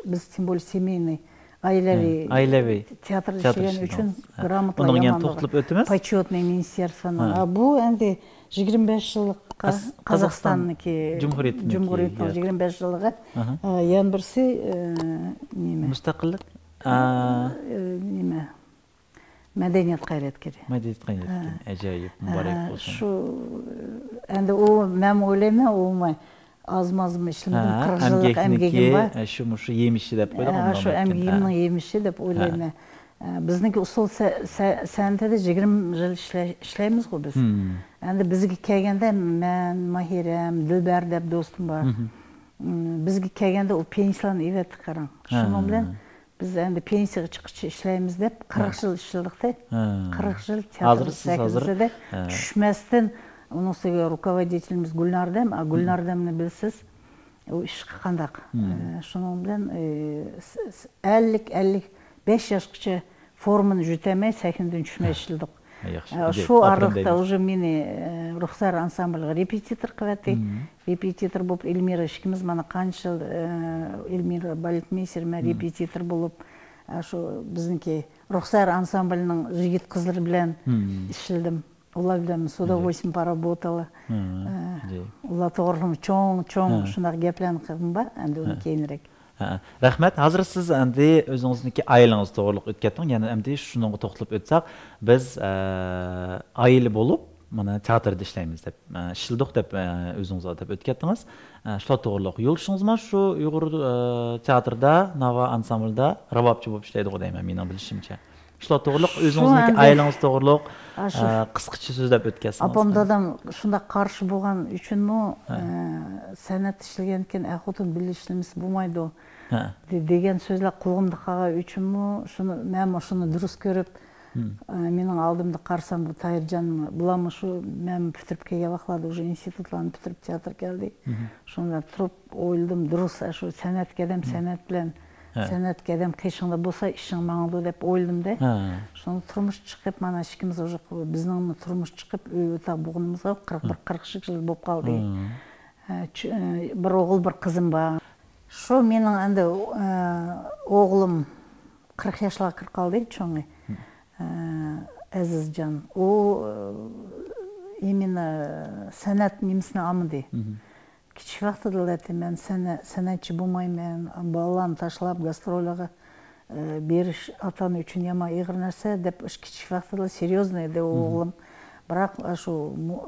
بىز تىم بولى سېمېينىي، ئائىلىۋى، ئائىلىۋى تىياتىردا ئىشلىگەن ئۈچۈن گراموتىلار يامان. توختىلىپ ئۆتىمىز. پوچيوتنىي مىنىستېرستۋونىڭ. ھە. بۇ ئەمدى يىگىرمە بەش يىللىققا، قاز-، قازاقىستاننىڭكى جۇمھۇرىيىتىنىڭ يىگىرمە بەش يىللىقىغا، ئە، يەنە بىرسى، ئە، نېمە؟ مۇستەقىللىق. ئە، نېمە؟ مەدەنىيەت قەيرەتكىرى. مەدەنىيەت قەيرەتكىرى. ئەجايىپ، مۇبارەك بولسۇن. شۇ، ئەمدى ئۇ، مەن ئويلايمەن، ئۇمۇ ئازمۇ ئازمۇ ئىشلىمىدىم، قىرىق يىللىق ئەمگىكىم بار. ئە، شۇ، مۇشۇ يېمىشى دەپ قويدۇق، شۇ ئەمگىكىمنىڭ يېمىشى دەپ ئويلايمەن. ئە، بىزنىڭكى ئۇسسۇل سە-، سە-، سەنئىتىدە يىگىرمە يىل ئىشلەي-، ئىشلەيمىزغۇ بىز. ئەمدى بىزگە كەلگەندە مەن، ماھىرەم، دىلبەر دەپ دوستۇم بار. بىزگە كەلگەندە ئۇ پېنسىيىلارنى ئېلىۋەتتى، قاراڭ. شۇنىڭ بىلەن بىز ئەمدى پېنسىيەگە چىققۇچە ئىشلەيمىز دەپ، قىرىق يىل ئىشلىدۇق-تە. قىرىق يىل تىياتىر سەھنىسىدە چۈشمەستىن، ئۇنىڭ ئۈستىگە رۇكوۋودىتېلىمىز گۈلناردەم، ئا، گۈلناردەمنى بىلىسىز، ئۇ ئىشقا قانداق. ئە، شۇنىڭ بىلەن، ئە، س-، س-، ئەللىك، ئەللىك بەش ياشقىچە فورمىنى يۆتەلمەي، سەھنىدىن چۈشمەي ئىشلىدۇق. ياخشى، ئە، ئاجايىپ. شۇ ئارىلىقتا ئۇژې مېنى، ئە، رۇخسار ئانسامبلىغا رېپېتىتور قىلىۋەتتى. رېپېتىتور بولۇپ ئېلمىرا ئىككىمىز مانا قانچە يىل، ئە، ئېلمىرا بالېتمېيستېر، مەن رېپېتىتور بولۇپ، ئە، شۇ بىزنىڭكى رۇخسار ئانسامبلىنىڭ يىگىت قىزلىرى بىلەن ئىشلىدىم. ئۇلار بىلەن с удовольствием поработала. ئە، ئۇلار توغرىلىقمۇ چوڭ، چوڭ شۇنداق گەپلەرنى قىلغىنىم بار، ئەمدى ئۇنى كېيىنرەك. ھە، رەھمەت. ھازىر سىز ئەمدى ئۆزىڭىزنىڭكى ئائىلىڭىز توغرىلىق ئۆتكەتتىڭ. يەنە ئەمدى شۇنىڭغا توختىلىپ ئۆتسەك، بىز، ئە، ئائىلە بولۇپ، مانا، تىياتىردا ئىشلەيمىز دەپ، ئە، ئىشلىدۇق دەپ، ئە، ئۆزىڭىز دەپ ئۆتكەتتىڭىز. ئە، شۇلار توغرىلىق. يولدىشىڭىزمۇ شۇ ئۇيغۇر، ئە، تىياتىرىدا، ناۋا ئانسامبلىدا راۋابچى بولۇپ ئىشلەيدىغۇ دەيمەن، مېنىڭ بىلىشىمچە. شۇلار توغرىلىق، شۇ ئۆزىڭىزنىڭكى ئەمدى ئائىلىڭىز توغرىلىق، ئاشۇ ئە، قىسقىچە سۆزلەپ ئۆتكەتسىڭىز. ئاپام دادام شۇنداق قارشى بولغان ئۈچۈنمۇ، ھە. ئە، سەنئەتتە ئىشلىگەندىكىن ئەر-خوتۇن بىللە ئىشلىمىسە بولمايدۇ، ھە. دې-، دېگەن سۆزلەر قۇلىقىمدا قالغان ئۈچۈنمۇ، شۇنى، مەنمۇ شۇنى دۇرۇس كۆرۈپ، ئە، مېنىڭ ئالدىمدا قارىسام، بۇ تاھىرجان، بۇلارمۇ شۇ، مەنمۇ پۈتتۈرۈپ كەلگەن ۋاقىتلاردا ئۇژې ئىنستىتۇتلارنى پۈتتۈرۈپ تىياتىرغا كەلدى. شۇندا تۇرۇپ ئويلىدىم، دۇرۇس، ئاشۇ سەنئەتكە ئادەم سەنئەت بىلەن، ھە. سەنئەتكە ئادەم قېشىڭدا بولسا، ئىشىڭ ماڭىدۇ دەپ ئويلىدىم-دە. ھە. شۇندا تۇرمۇش چىقىپ، مانا ئىككىمىز ئۇژې، بىزنىڭمۇ تۇرمۇش چىقىپ، ئۆي ئوتاق بولغىنىمىزغا قىرىق بىر، ھە. قىرىق ئىككى يىل بولۇپ قالدى. ھە. ھە، چۈ-، بىر ئوغۇل، بىر قىزىم بار. شۇ مېنىڭ ئەمدى، ئە، ئوغلۇم قىرىق ياشلارغا كىرىپ قالدى چوڭى. ئە، ئەزىزجان. ئۇ، ئىمىنە سەنئەت نېمىسىنى ئالمىدى. كىچىك ۋاقتىدىلا دەيتتى، مەن سەنئە-، سەنئەتچى بولمايمەن، بالىلارنى تاشلاپ گاسترولغا، ئە، بېرىش ئاتا-ئانا ئۈچۈن يامان ئېغىر نەرسە دەپ، ئىش كىچىك ۋاقتىدىلا سېريوزنىي ئىدى ئوغلۇم. بىراق، ئە، شۇ مۇ-،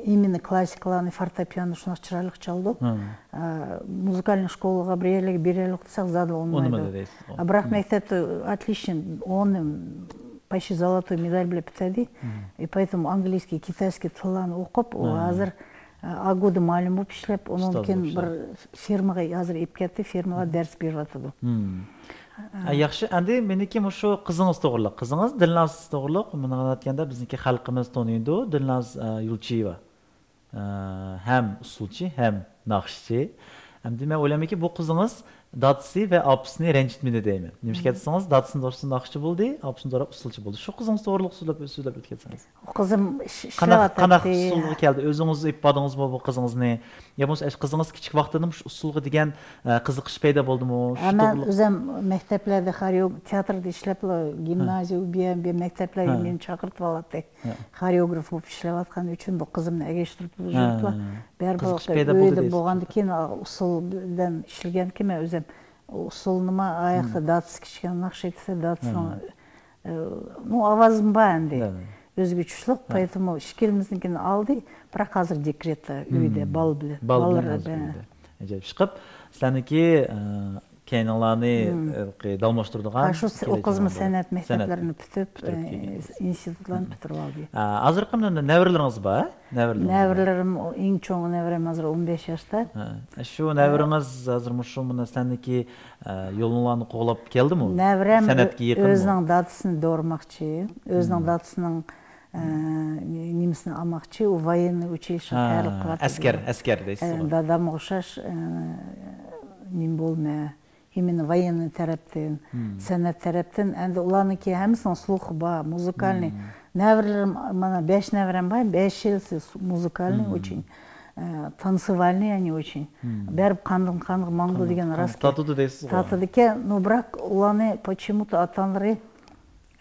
ئىمىنە كلاسسىكلارنى، فورتېپىئانونى شۇنداق چىرايلىق چالىدۇ. ئە، مۇزىكالنىي شكولىغا بىر يەرلەرگە بېرەيلىك دېسەك، زادى ئۇنىمايدۇ. ئۇنىمىدى دەيسىز. ئە، بىراق مەكتەپتە ئاتلىشنى، ئوننى، почти золотой медаль بىلەن پۈتتۈردى. И поэтому английский, китайский تىللارنى ئوقۇپ، ئۇ ھازىر، ئە، ئاگۇدا مۇئەللىم بولۇپ ئىشلەپ، ئۇنىڭدىن كېيىن بىر فىرمىغا ھازىر ئېلىپ كەتتى، فىرمىلار دەرس بېرىۋاتىدۇ. ئە، ياخشى، ئەمدى مېنىڭكى مۇشۇ قىزىڭىز توغرىلىق، قىزىڭىز دىلناز توغرىلىق، مۇنداق ئېيتقاندا بىزنىڭكى خەلقىمىز تونۇيدۇ، دىلناز، ئە، يۇلچىيېۋا. ئە، ھەم ئۇسسۇلچى، ھەم ناخشىچى. ئەمدى مەن ئويلايمەنكى، بۇ قىزىڭىز دادىسى ۋە ئاپىسىنى رەنجىتمىدى دەيمەن. نېمىشقا دېسىڭىز، دادىسىنى دوراپ ناخشىچى بولدى، ئاپىسىنى دوراپ ئۇسسۇلچى بولدى. شۇ قىزىڭىز توغرىلىق سۆزلەپ، سۆزلەپ ئۆتكەنسىڭىز. ئۇ قىزىم ئىش-، قانداق، قانداق ئىشلەۋاتاتتى. ئۇسسۇلغا كەلدى؟ ئۆزىڭىز ئېلىپ باردىڭىزمۇ بۇ قىزىڭىزنى؟ يا بولمىسا، ئەش-، قىزىڭىز كىچىك ۋاقتىدىمۇ شۇ ئۇسسۇلغا دېگەن، ئە، قىزىقىش پەيدا بولدىمۇ؟ شۇ ھە، مەن توغرىلىق. ئۆزۈم مەكتەپلەردە خورېئو-، تېئاتردا ئىشلەپلا، گىمنازىيە، بۇ يەر، بۇ يەر مەكتەپلەرگە مېنى چاقىرتىۋالاتتى. خورېئوگراف بولۇپ ئىشلەۋاتقان ئۈچۈن بۇ قىزىمنى ئەگەشتۈرۈپ يۈرۈپلا، بەرىبىر قىزىقىش پەيدا بولدى ئۆيدە دەيسىز. بولغاندىن كېيىن، ئۇسسۇل بىلەن ئىشلىگەنكىن، مەن ئۆزۈم ئۇسسۇلنىمۇ ئاياقتا دادىسى كىچىككىنە ناخشا ئېيتسا، دادىسىنىڭ، ئە، نۇ ئاۋازىمۇ بار ئەمدى. ئۆزىگە چۈشلۈك، поэтому ئىككىمىزنىڭكىنى ئالدى، بىراق ھازىر دېكرېتتا، ئۆيدە، بالا بىلەن. بالا بىلەن ھازىر ئۆيدە. ئەجەب ئىشقىپ، سىلەرنىڭكى، ئە، كەينىڭلارنى، ئە، داۋاملاشتۇرىدىغان ھە، شۇ سە-، ئۇ قىزمۇ سەنئەت مەكتەپلىرىنى پۈتۈپ، ئە، ئىنستىتۇتلارنى پۈتتۈرۈپ ئالدى. ئە، ھازىرقى كۈندە نەۋرىلىرىڭىز بار، ھە؟ نەۋرىلىرىڭىز بار. نەۋرىلىرىم، ئۇ ئەڭ چوڭ نەۋرەم ھازىر ئون بەش ياشتا. ھە. شۇ نەۋرىڭىز ھازىر مۇشۇ مانا سەندىكى، ئە، يولۇڭلارنى قوغلاپ كەلدىمۇ؟ نەۋرەم سەنئەتكە يېقىنمۇ؟ ئۆزىنىڭ دادىسىنى دورىماقچى، ئۆزىنىڭ دادىسىنىڭ، ئە، نېمىسىنى ئالماقچى، ئۇ ۋايېننىي ئۇچىلىشقا تەييارلىق قىلىۋاتىدۇ. ئەسكەر، ئەسكەر دەيسىز ئە، دادامغا ئوخشاش، ئە، نېمە بولمە، ئىمىنى ۋايېننىي تەرەپتىن، سەنئەت تەرەپتىن، ئەمدى ئۇلارنىڭكى ھەممىسىنىڭ سلۇخى بار، مۇزىكالنىي. نەۋرىلىرىم، مانا بەش نەۋرەم بار، بەشىسى مۇزىكالنىي ئوچۇن، ئە، تانسىۋالنىي ئەنى ئوچۇن. بەرىپ قاندىن قانغا ماڭىدۇ دېگەن راست. تارتىدۇ دەيسىز. تارتىدىكەن، نۇ بىراق ئۇلارنى почему-то ئاتا-ئانىلىرى،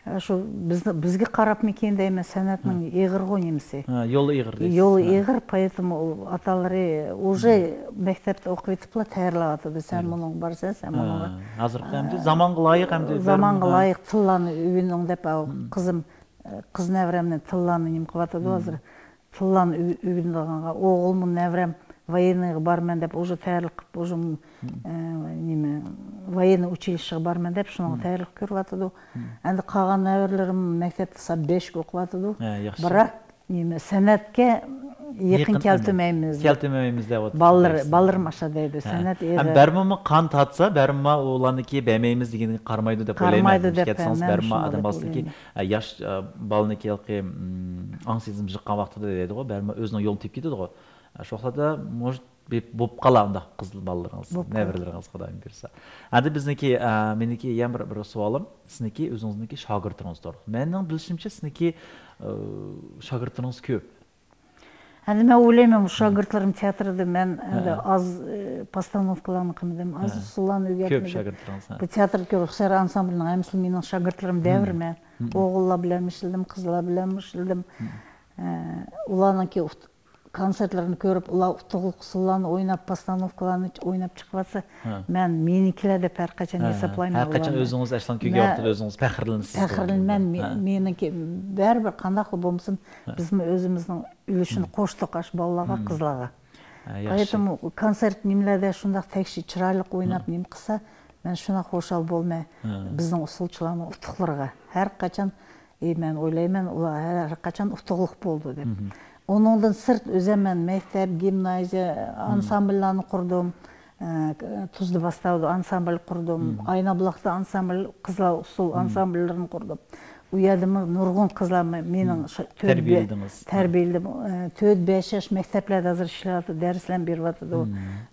ئە، شۇ بىزنى، بىزگە قاراپمىكىن دەيمەن، سەنئەتنىڭ ئېغىرغۇ نېمىسى. ھە، يولى ئېغىر دەيسىز. يولى ئېغىر، поэтому ئۇ ئاتا-ئانىلىرى уже مەكتەپتە ئوقۇۋېتىپلا تەييارلاۋاتىدۇ. سەن مۇنىڭغا بارىسەن، سەن مۇنىڭغا. ھە، ھازىرقى ئەمدى زامانغا لايىق ئەمدى زامانغا لايىق تىللارنى ئۆگىنىڭ دەپ، ئاۋۇ قىزىم، ئە، قىز نەۋرەمنى تىللارنى نېمە قىلىۋاتىدۇ ھازىر. تىللارنى ئۆ-، ئۆگىنىدىغانغا، ئوغۇلمۇ نەۋرەم ۋايېننىيغا بارىمەن دەپ، уже تەييارلىق قىلىپ، уже، ئە، نېمە، ۋايېننىي ئۇچىلىشىغا بارىمەن دەپ، شۇنىڭغا تەييارلىق كۆرۈۋاتىدۇ. ئەمدى قالغان نەۋرىلىرىم مەكتەپتە سائەت بەشكە ئوقۇۋاتىدۇ. ھە، ياخشى. بىراق، نېمە، سەنئەتكە يېقىن كەلتۈرمەيمىز. كەلتۈرمەيمىز دەۋاتىدۇ. بالىلار، بالىلىرىم ئاشۇ دەيدۇ، سەنئەت ئېغىر. ھەم بەرمىمۇ قان تارتسا، بەرمۇ ئۇلارنىڭكى بەرمەيمىز دېگىنىگە قارىمايدۇ دەپ ئويلايمەن. قارىمايدۇ دەپ، نېمىشقا دېسىڭىز، بەرمە ئادەم بالىسىنىڭكى، ئە، ياش، ئە، بالىنىڭكى ھېلىقى، ئىم، ئاڭ سېزىم جىققان ۋاقتىدا دەيدىغۇ، بەرمە ئۆزىنىڭ يولىنى تېپىپ كېتىدىغۇ. شۇ ۋاقىتتا، может، بولۇپ قالار ئۇنداق قىز بالىلىرىڭىز، نەۋرىلىرىڭىزغا خۇدايىم بۇيرۇسا. ئەمدى بىزنىڭكى، ئە، مېنىڭكى يەنە بىر، بىر سوئالىم، سىزنىڭكى ئۆزىڭىزنىڭكى شاگىرتلىرىڭىز توغرىلىق. مېنىڭ بىلىشىمچە، سىزنىڭكى، ئە، شاگىرتلىرىڭىز كۆپ. ئەمدى مەن ئويلايمەن، مۇشۇ شاگىرتلىرىم تىياتىردا مەن ئەمدى ئاز، ئى، پاستانوفكىلارنى قىلمىدىم، ئاز ئۇسسۇللارنى ئۆگەتمىدىم. كۆپ شاگىرتلىرىڭىز، ھە. بۇ تىياتىردا رۇخسار ئانسامبىلىنىڭ ھەممىسى مېنىڭ شاگىرتلىرىم دەۋرىمەن. ئوغۇللار بىلەنمۇ ئىشلىدىم، قىزلار بىلەنمۇ ئىشلىدىم. ئە، ئۇلارنىڭكى ئۇت-، كونسېرتلىرىنى كۆرۈپ، ئۇلار ئۇتۇقلۇق ئۇسسۇللارنى ئويناپ، پاستانوفكىلارنى ئويناپ چىقىۋاتسا، مەن مېنىڭكىلەر دەپ ھەر قاچان ھېسابلايمەن. ھەر قاچان ئۆزىڭىز ئاشۇنداق كۆرگەن ۋاقتىدا ئۆزىڭىز پەخىرلىنىسىز. پەخىرلىنىمەن. مېنىڭكى بەرىبىر قانداقلا بولمىسۇن، بىزمۇ ئۆزىمىزنىڭ ئۈلۈشىنى قوشتۇق ئاشۇ بالىلارغا، قىزلارغا. ھە، ياخشى. Поэтому كونسېرت نېمىلەردە شۇنداق تەكشى چىرايلىق ئويناپ نېمە قىلسا، مەن شۇنداق خۇشال بولىمەن بىزنىڭ ئۇسسۇلچىلارنىڭ ئۇتۇقلىرىغا. ھەر قاچان، ئى، مەن ئويلايمەن، ئۇلار ھەر، ھەر قاچان ئۇتۇقلۇق بولىدۇ دەپ. ئۇنىڭدىن سىرت ئۆزۈم مەن مەكتەپ، گىمنازىيە، ئانسامبىللارنى قۇردۇم. ئە، تۇزدا باستاۋدا ئانسامبىل قۇردۇم. ئاينابۇلاقتا ئانسامبىل، قىزلار ئۇسسۇل ئانسامبىللىرىنى قۇردۇم. ئۇ يەردىمۇ نۇرغۇن قىزلار مېنىڭ تەربىيەلىدىڭىز. تەربىيەلىدىم. ئە، تۆت، بەش ياش مەكتەپلەردە ھازىر ئىشلەۋاتىدۇ، دەرسلەرنى بېرىۋاتىدۇ.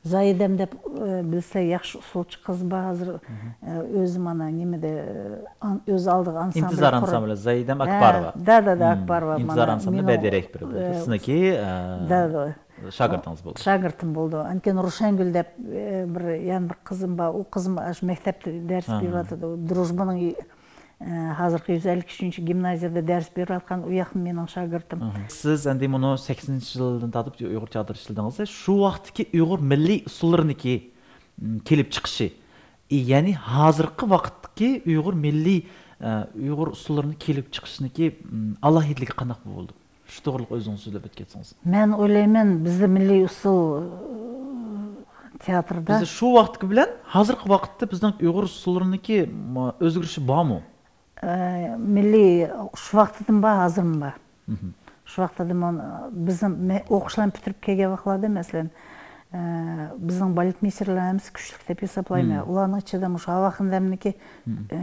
زايدەم دەپ، ئە، بىلسە ياخشى ئۇسسۇلچى قىز بار ھازىر. ئە، ئۆزى مانا نېمىدە، ئە، ئۆز ئالدىغا ئانسامبىل. ئىنتىزار ئانسامبىلى، زايدەم ئاكبارова. ھە، دە، دە، دە، ئاكباروا. ئىنتىزار ئانسامبىلى بەدىرەك بىر. سىزنىڭكى، ئە، دە، دە. شاگىرتىڭىز بولدى. شاگىرتىم بولدى. ئاندىن كېيىن روشەنگۈل دەپ، ئە، بىر، يەنە بىر قىزىم بار. ئۇ قىزىم ئاشۇ مەكتەپتە دەرس ھە. بېرىۋاتىدۇ. دروژبىنىڭ، ئە، ھازىرقى يۈز ئەللىك ئۈچىنچى گىمنازىيەدە دەرس بېرىۋاتقان، ئۇ ياقمۇ مېنىڭ شاگىرتىم. ھە. سىز ئەمدى مۇنۇ سەكسىنىنچى يىلدىن تارتىپ ئۇيغۇر تىياتىرىدا ئىشلىدىڭىز. شۇ ۋاقىتتىكى ئۇيغۇر مىللىي ئۇسسۇللىرىنىڭكى، م، كېلىپ چىقىشى، يەنى ھازىرقى ۋاقىتتىكى ئۇيغۇر مىللىي، ئە، ئۇيغۇر ئۇسسۇللىرىنىڭ كېلىپ چىقىشىنىڭكى، م، ئالاھىدىلىكى قانداق بولدى؟ شۇ توغرىلىق ئۆزىڭىز سۆزلەپ ئۆتۈپ كەتسىڭىز. مەن ئويلايمەن، بىزدە مىللىي ئۇسسۇل، ئى، تىياتىردا بىزدە شۇ ۋاقىتقى بىلەن ھازىرقى ۋاقىتتا بىزنىڭ ئۇيغۇر ئۇسسۇللىرىنىڭكى، م، ئۆزگىرىشى بارمۇ؟ ئى، مىللىي شۇ ۋاقىتتىن بار، ھازىرمۇ بار. مھم. شۇ ۋاقىتتا مەن، بىزنىڭ مە-، ئوقۇشلارنى پۈتتۈرۈپ كەلگەن ۋاقىتلاردا، مەسىلەن، ئى، بىزنىڭ بالېتمېيستېرلار ھەممىسى كۈچلۈك دەپ ھېسابلايمەن. مم. ئۇلارنىڭ ئىچىدە مۇشۇ ھاۋا خېنىمنىڭكى، مم. ئى،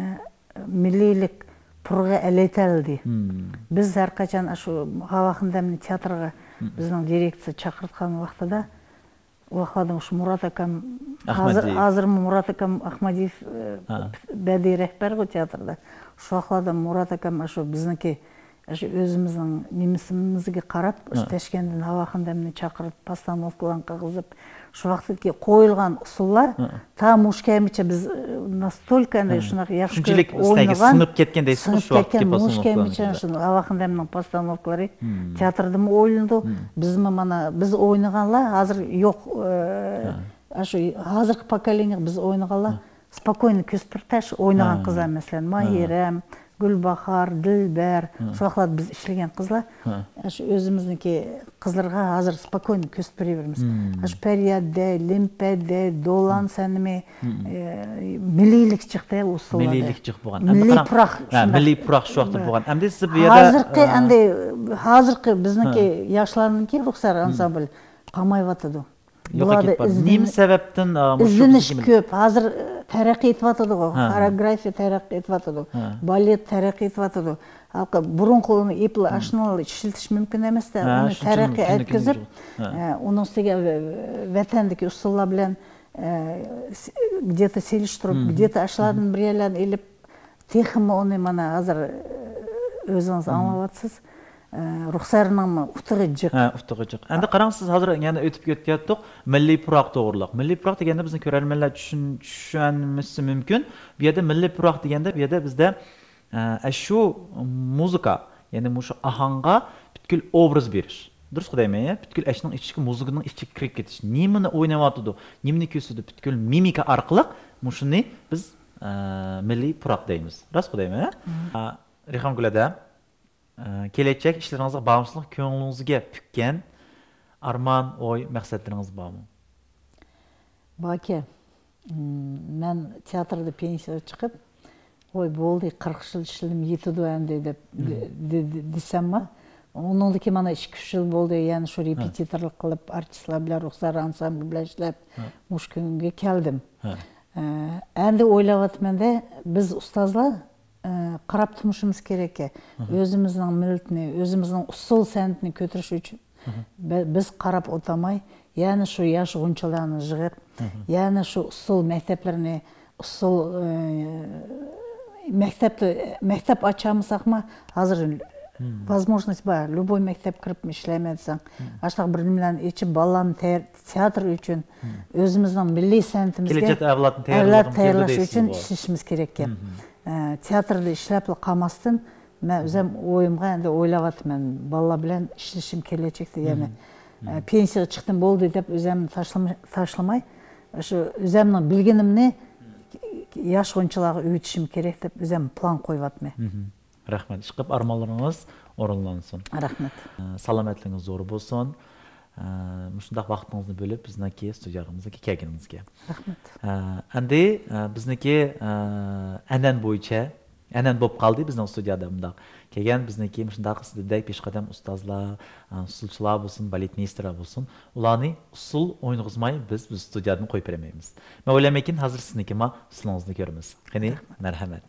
مىللىيلىك پۇرىقى ئەلەيتەلدى. مم. بىز ھەر قاچان شۇ ھاۋا خېنىمنى تىياتىرغا مم. بىزنىڭ دىرېكتور چاقىرتقان ۋاقتىدا، ئۇ ۋاقىتلاردا شۇ مۇرات ئاكام، ھازىر، ئاخمەدىيېۋ. ھازىرمۇ مۇرات ئاكام ئاخمەدىيېۋ، ئى، ھە. بەدىئىي رەھبەرغۇ تىياتىردا. شۇ ۋاقىتلاردا مۇرات ئاكام شۇ بىزنىڭكى، شۇ ئۆزىمىزنىڭ نېمىسىمىزگە قاراپ، شۇ ھە. تەشكەندىن ھاۋا خېنىمنى چاقىرىپ، پاستانوفكىلارنى قىلغۇزۇپ، شۇ ۋاقىتتىكى قويۇلغان ئۇسسۇللار ھە. تا مۇشۇ كەيگىچە بىز، ئى، ناستولكا ئەندى ھە. شۇنداق ياخشى شۇنچىلىك كۆرۈپ ئوينىغان، سىڭىپ كەتكەن دەيسىزغۇ، سىڭىپ شۇ ۋاقىتتىكى كەتكەن مۇشۇ پاستانوفكىلارنىڭ كەيگىچە ئىچىدە. شۇ ھاۋا خېنىمنىڭ پاستانوفكىلىرى مم. تىياتىردىمۇ ئوينىلىدۇ. مم. بىزمۇ مانا، بىز ئوينىغانلار ھازىر يوق، ئى، ھە. ئاشۇ ھازىرقى پوكولېنىيەگە بىز ئوينىغانلار ھە. سپوكوينو كۆز پىرتاش ئوينىغان ھە. قىزلار، مەسىلەن، ھە. ماھىرەم، گۈلباھار، دىلبەر، ھە. شۇ ۋاقىتلاردا بىز ئىشلىگەن قىزلار، ھە. ئاشۇ ئۆزىمىزنىڭكى قىزلىرىغا ھازىر سپوكوينو كۆرسىتىپ بېرىۋېرىمىز. مم. ئاشۇ پەرياد دەي، لىمپە دەي، دولان مم. سەنىمى، مم. ئى، مىللىيلىك چىقتى ئۇسسۇللاردا. مىللىيلىك جىق بولغان. ئەمدى مىللىي قاراڭ. پۇراق ھە، شۇنداق. مىللىي پۇراق شۇ ۋاقىتتا بولغان. ئەمدى سىز بۇ يەردە، ھازىرقى، ئە، ئەمدى ھازىرقى بىزنىڭكى ھە. ياشلارنىڭكى رۇخسار مم. ئانسامبىلى قالمايۋاتىدۇ. يوقاپ بۇلاردا كېتىپ بارىدۇ. ئىزدىنىش، نېمە سەۋەبتىن، ئا، مۇشۇ ئىزدىنىش بىزگە مىل- كۆپ. ھازىر، ئە، تەرەققىي ئېتىۋاتىدىغۇ. ھە، ھە. خورېئوگرافىيە تەرەققىي ئېتىۋاتىدۇ. ھە. بالېت تەرەققىي ئېتىۋاتىدۇ. ھالبۇكى بۇرۇنقى ئۇنى ئېپىل ھە. ئاشۇنىلا ئىشلىتىش مۇمكىن ئەمەستە. ھە، ئۇنى شۇنچە تەرەققىي مۇمكىنلىكىمىز ئەتكۈزۈپ، يوق. ھە. ئە، ئۇنىڭ ئۈستىگە ۋە-، ۋەتەندىكى ئۇسسۇللار بىلەن، ئە، س-، где-то سېلىشتۇرۇپ، مم. где-то ئاشۇلاردىن مم. بىر يەرلەرنى ئېلىپ، تېخىمۇ ئۇنى مانا ھازىر، ئە، ئۆزىڭىز مم. ئاڭلاۋاتىسىز. ئە، رۇخسارنىڭمۇ ئۇتۇقى جىق. ھە، ئۇتۇقى جىق. ئەمدى قاراڭ، سىز ھازىر يەنە ئۆتۈپ كېتىۋاتتۇق. مىللىي پۇراق توغرۇلۇق. مىللىي پۇراق دېگەندە بىزنىڭ كۆرەرمەنلەر چۈشەن-، چۈشەنمىسى مۇمكىن. بۇ يەردە مىللىي پۇراق دېگەندە، بۇ يەردە بىزدە، ئە، ئە، شۇ مۇزىكا، يەنى مۇشۇ ئاھاڭغا پۈتكۈل ئوبراز بېرىش. دۇرۇسقۇ دەيمەن، يا؟ پۈتكۈل ئەشنىڭ ئىچىدىكى مۇزىكىنىڭ ئىچىگە كىرىپ كېتىش. نېمىنى ئويناۋاتىدۇ، نېمىنى كۆرسىتىدۇ، پۈتكۈل مىمىكا ئارقىلىق مۇشۇنى بىز، ئە، مىللىي پۇراق دەيمىز. راستقۇ دەيمەن، يا؟ مم. ئە، رەيھانگۈل ھەدە. ئە، كېلەچەك ئىشلىرىڭىزغا بارمىسىلىق، كۆڭلىڭىزگە پۈككەن ئارمان، ئوي، مەقسەتلىرىڭىز بارمۇ؟ باركەن. مم، مەن تىياتىردا پېنسىيەگە چىقىپ، ۋاي، بولدى، قىرىق يىل ئىشلىدىم، يېتىدۇ ئەمدى دەپ مم. دې-، دې-، دې-، دېسەممۇ، ئۇنىڭدىن كېيىن مانا ئىككى، ئۈچ يىل بولدى، يەنە شۇ ھە. رېپېتىتورلۇق قىلىپ، ئارتىسلار بىلەن رۇخسار ئانسامبلى بىلەن ئىشلەپ، ھە. مۇشۇ كۈنگە كەلدىم. ھە. ئە، ئەمدى ئويلاۋاتىمەن-دە، بىز ئۇستازلار ئى، قاراپ تۇرمىشىمىز كېرەككەن. مھم. ئۆزىمىزنىڭ مىللىتىنى، ئۆزىمىزنىڭ ئۇسسۇل سەنئىتىنى كۆتۈرۈش ئۈچۈن مھم. بى-، بىز قاراپ ئولتۇرماي، يەنە شۇ ياش غۇنچىلارنى يىغىپ، مھم. يەنە شۇ ئۇسسۇل مەكتەپلىرىنى، ئۇسسۇل، ئى، مەكتەپتە، مەكتەپ ئاچالمىساقمۇ، ھازىر مھم. возможность بار، любой مەكتەپكە كىرىپ ئىشلەيمەن دېسەڭ، مھم. ئاشۇنداق بىر نېمىلەرنى ئېچىپ، بالىلارنى تەييار-، تىياتىر ئۈچۈن، مھم. ئۆزىمىزنىڭ مىللىي سەنئىتىمىزگە كېلەچەكتە ئەۋلادنى تەييارلاش ئۈچۈن دەيسىزغۇ. ئىشلىشىمىز كېرەككەن. مھم. ئە، تىياتىردا ئىشلەپلا قالماستىن، مەن ئۆزۈم ئويۇمغا ئەمدى ئويلاۋاتىمەن، بالىلار بىلەن ئىشلىشىم كېلەچەكتە يەنە. مھم. ئە، پېنسىيەگە چىقتىم، بولدى دەپ ئۆزۈمنى تاشلىما-، تاشلىماي، شۇ ئۆزۈمنىڭ بىلگىنىمنى ياش غۇنچىلارغا ئۆگىتىشىم كېرەك دەپ ئۆزۈم پىلان قويۇۋاتىمەن. مھم. رەھمەت. ئىشقىلىپ ئارمانلىرىڭىز ئورۇنلانسۇن. رەھمەت. ئە، سالامەتلىكىڭىز زور بولسۇن. ئە، مۇشۇنداق ۋاقتىڭىزنى بۆلۈپ بىزنىڭكى ستۇدىيەمىزگە كەلگىنىڭىزگە. رەھمەت. ئە، ئەمدى، ئە، بىزنىڭكى، ئە، ئەنئەنە بويىچە، ئەنئەنە بولۇپ قالدى بىزنىڭ ستۇدىيەدە مۇنداق كەلگەن بىزنىڭكى مۇشۇنداق سىزدەك پېشقەدەم ئۇستازلار، ئە، ئۇسسۇلچىلار بولسۇن، بالېتمېيستېرلار بولسۇن، ئۇلارنى ئۇسسۇل ئوينىغۇزماي بىز، بىز ستۇدىيەدىن قويۇپ بېرەلمەيمىز. مەن ئويلايمەنكىن، ھازىر سىزنىڭكى ما ئۇسسۇلىڭىزنى كۆرىمىز. قېنى، رەھمەت. مەرھەمەت.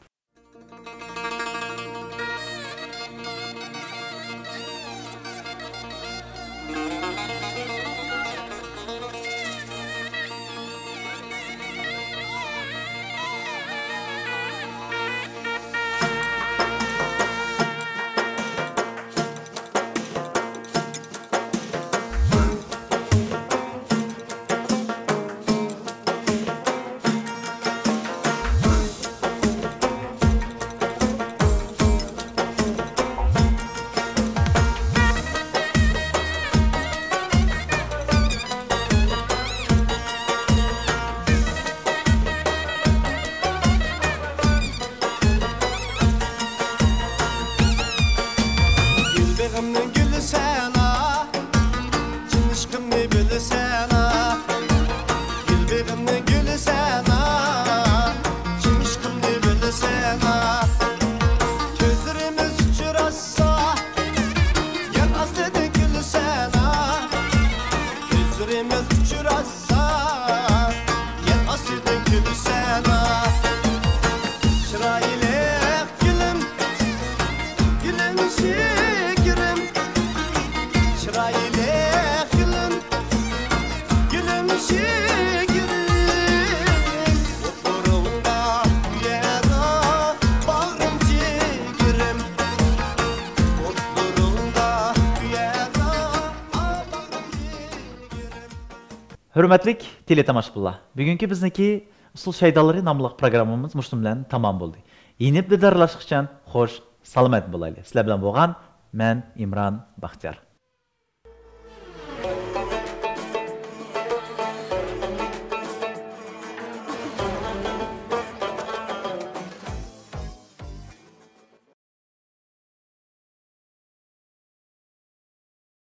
ئۇچراشسا، يەر ئاستىدىن كۈلسەلا. چىرايلىق گۈلۈم، گۈلۈم شېكىرىم. چىرايلىق گۈلۈم، گۈلۈم شېكىرىم. ئوتلىرىڭدا كۆيەدۇ باغرىم، جىگىرىم. ئوتلىرىڭدا كۆيەدۇ باغرىم، جىگىرىم. ھۆرمەتلىك تېلېتاماشىبىنلار، بۈگۈنكى بىزنىڭكى ئۇسسۇل شەيدالىرى ناملىق پروگراممىمىز مۇشۇنىڭ بىلەن تامام بولدى. يېنىپ دىدارلاشقىچە خوش، سالامەت بولايلى. سىلەر بىلەن بولغان مەن ئىمران باختىيار.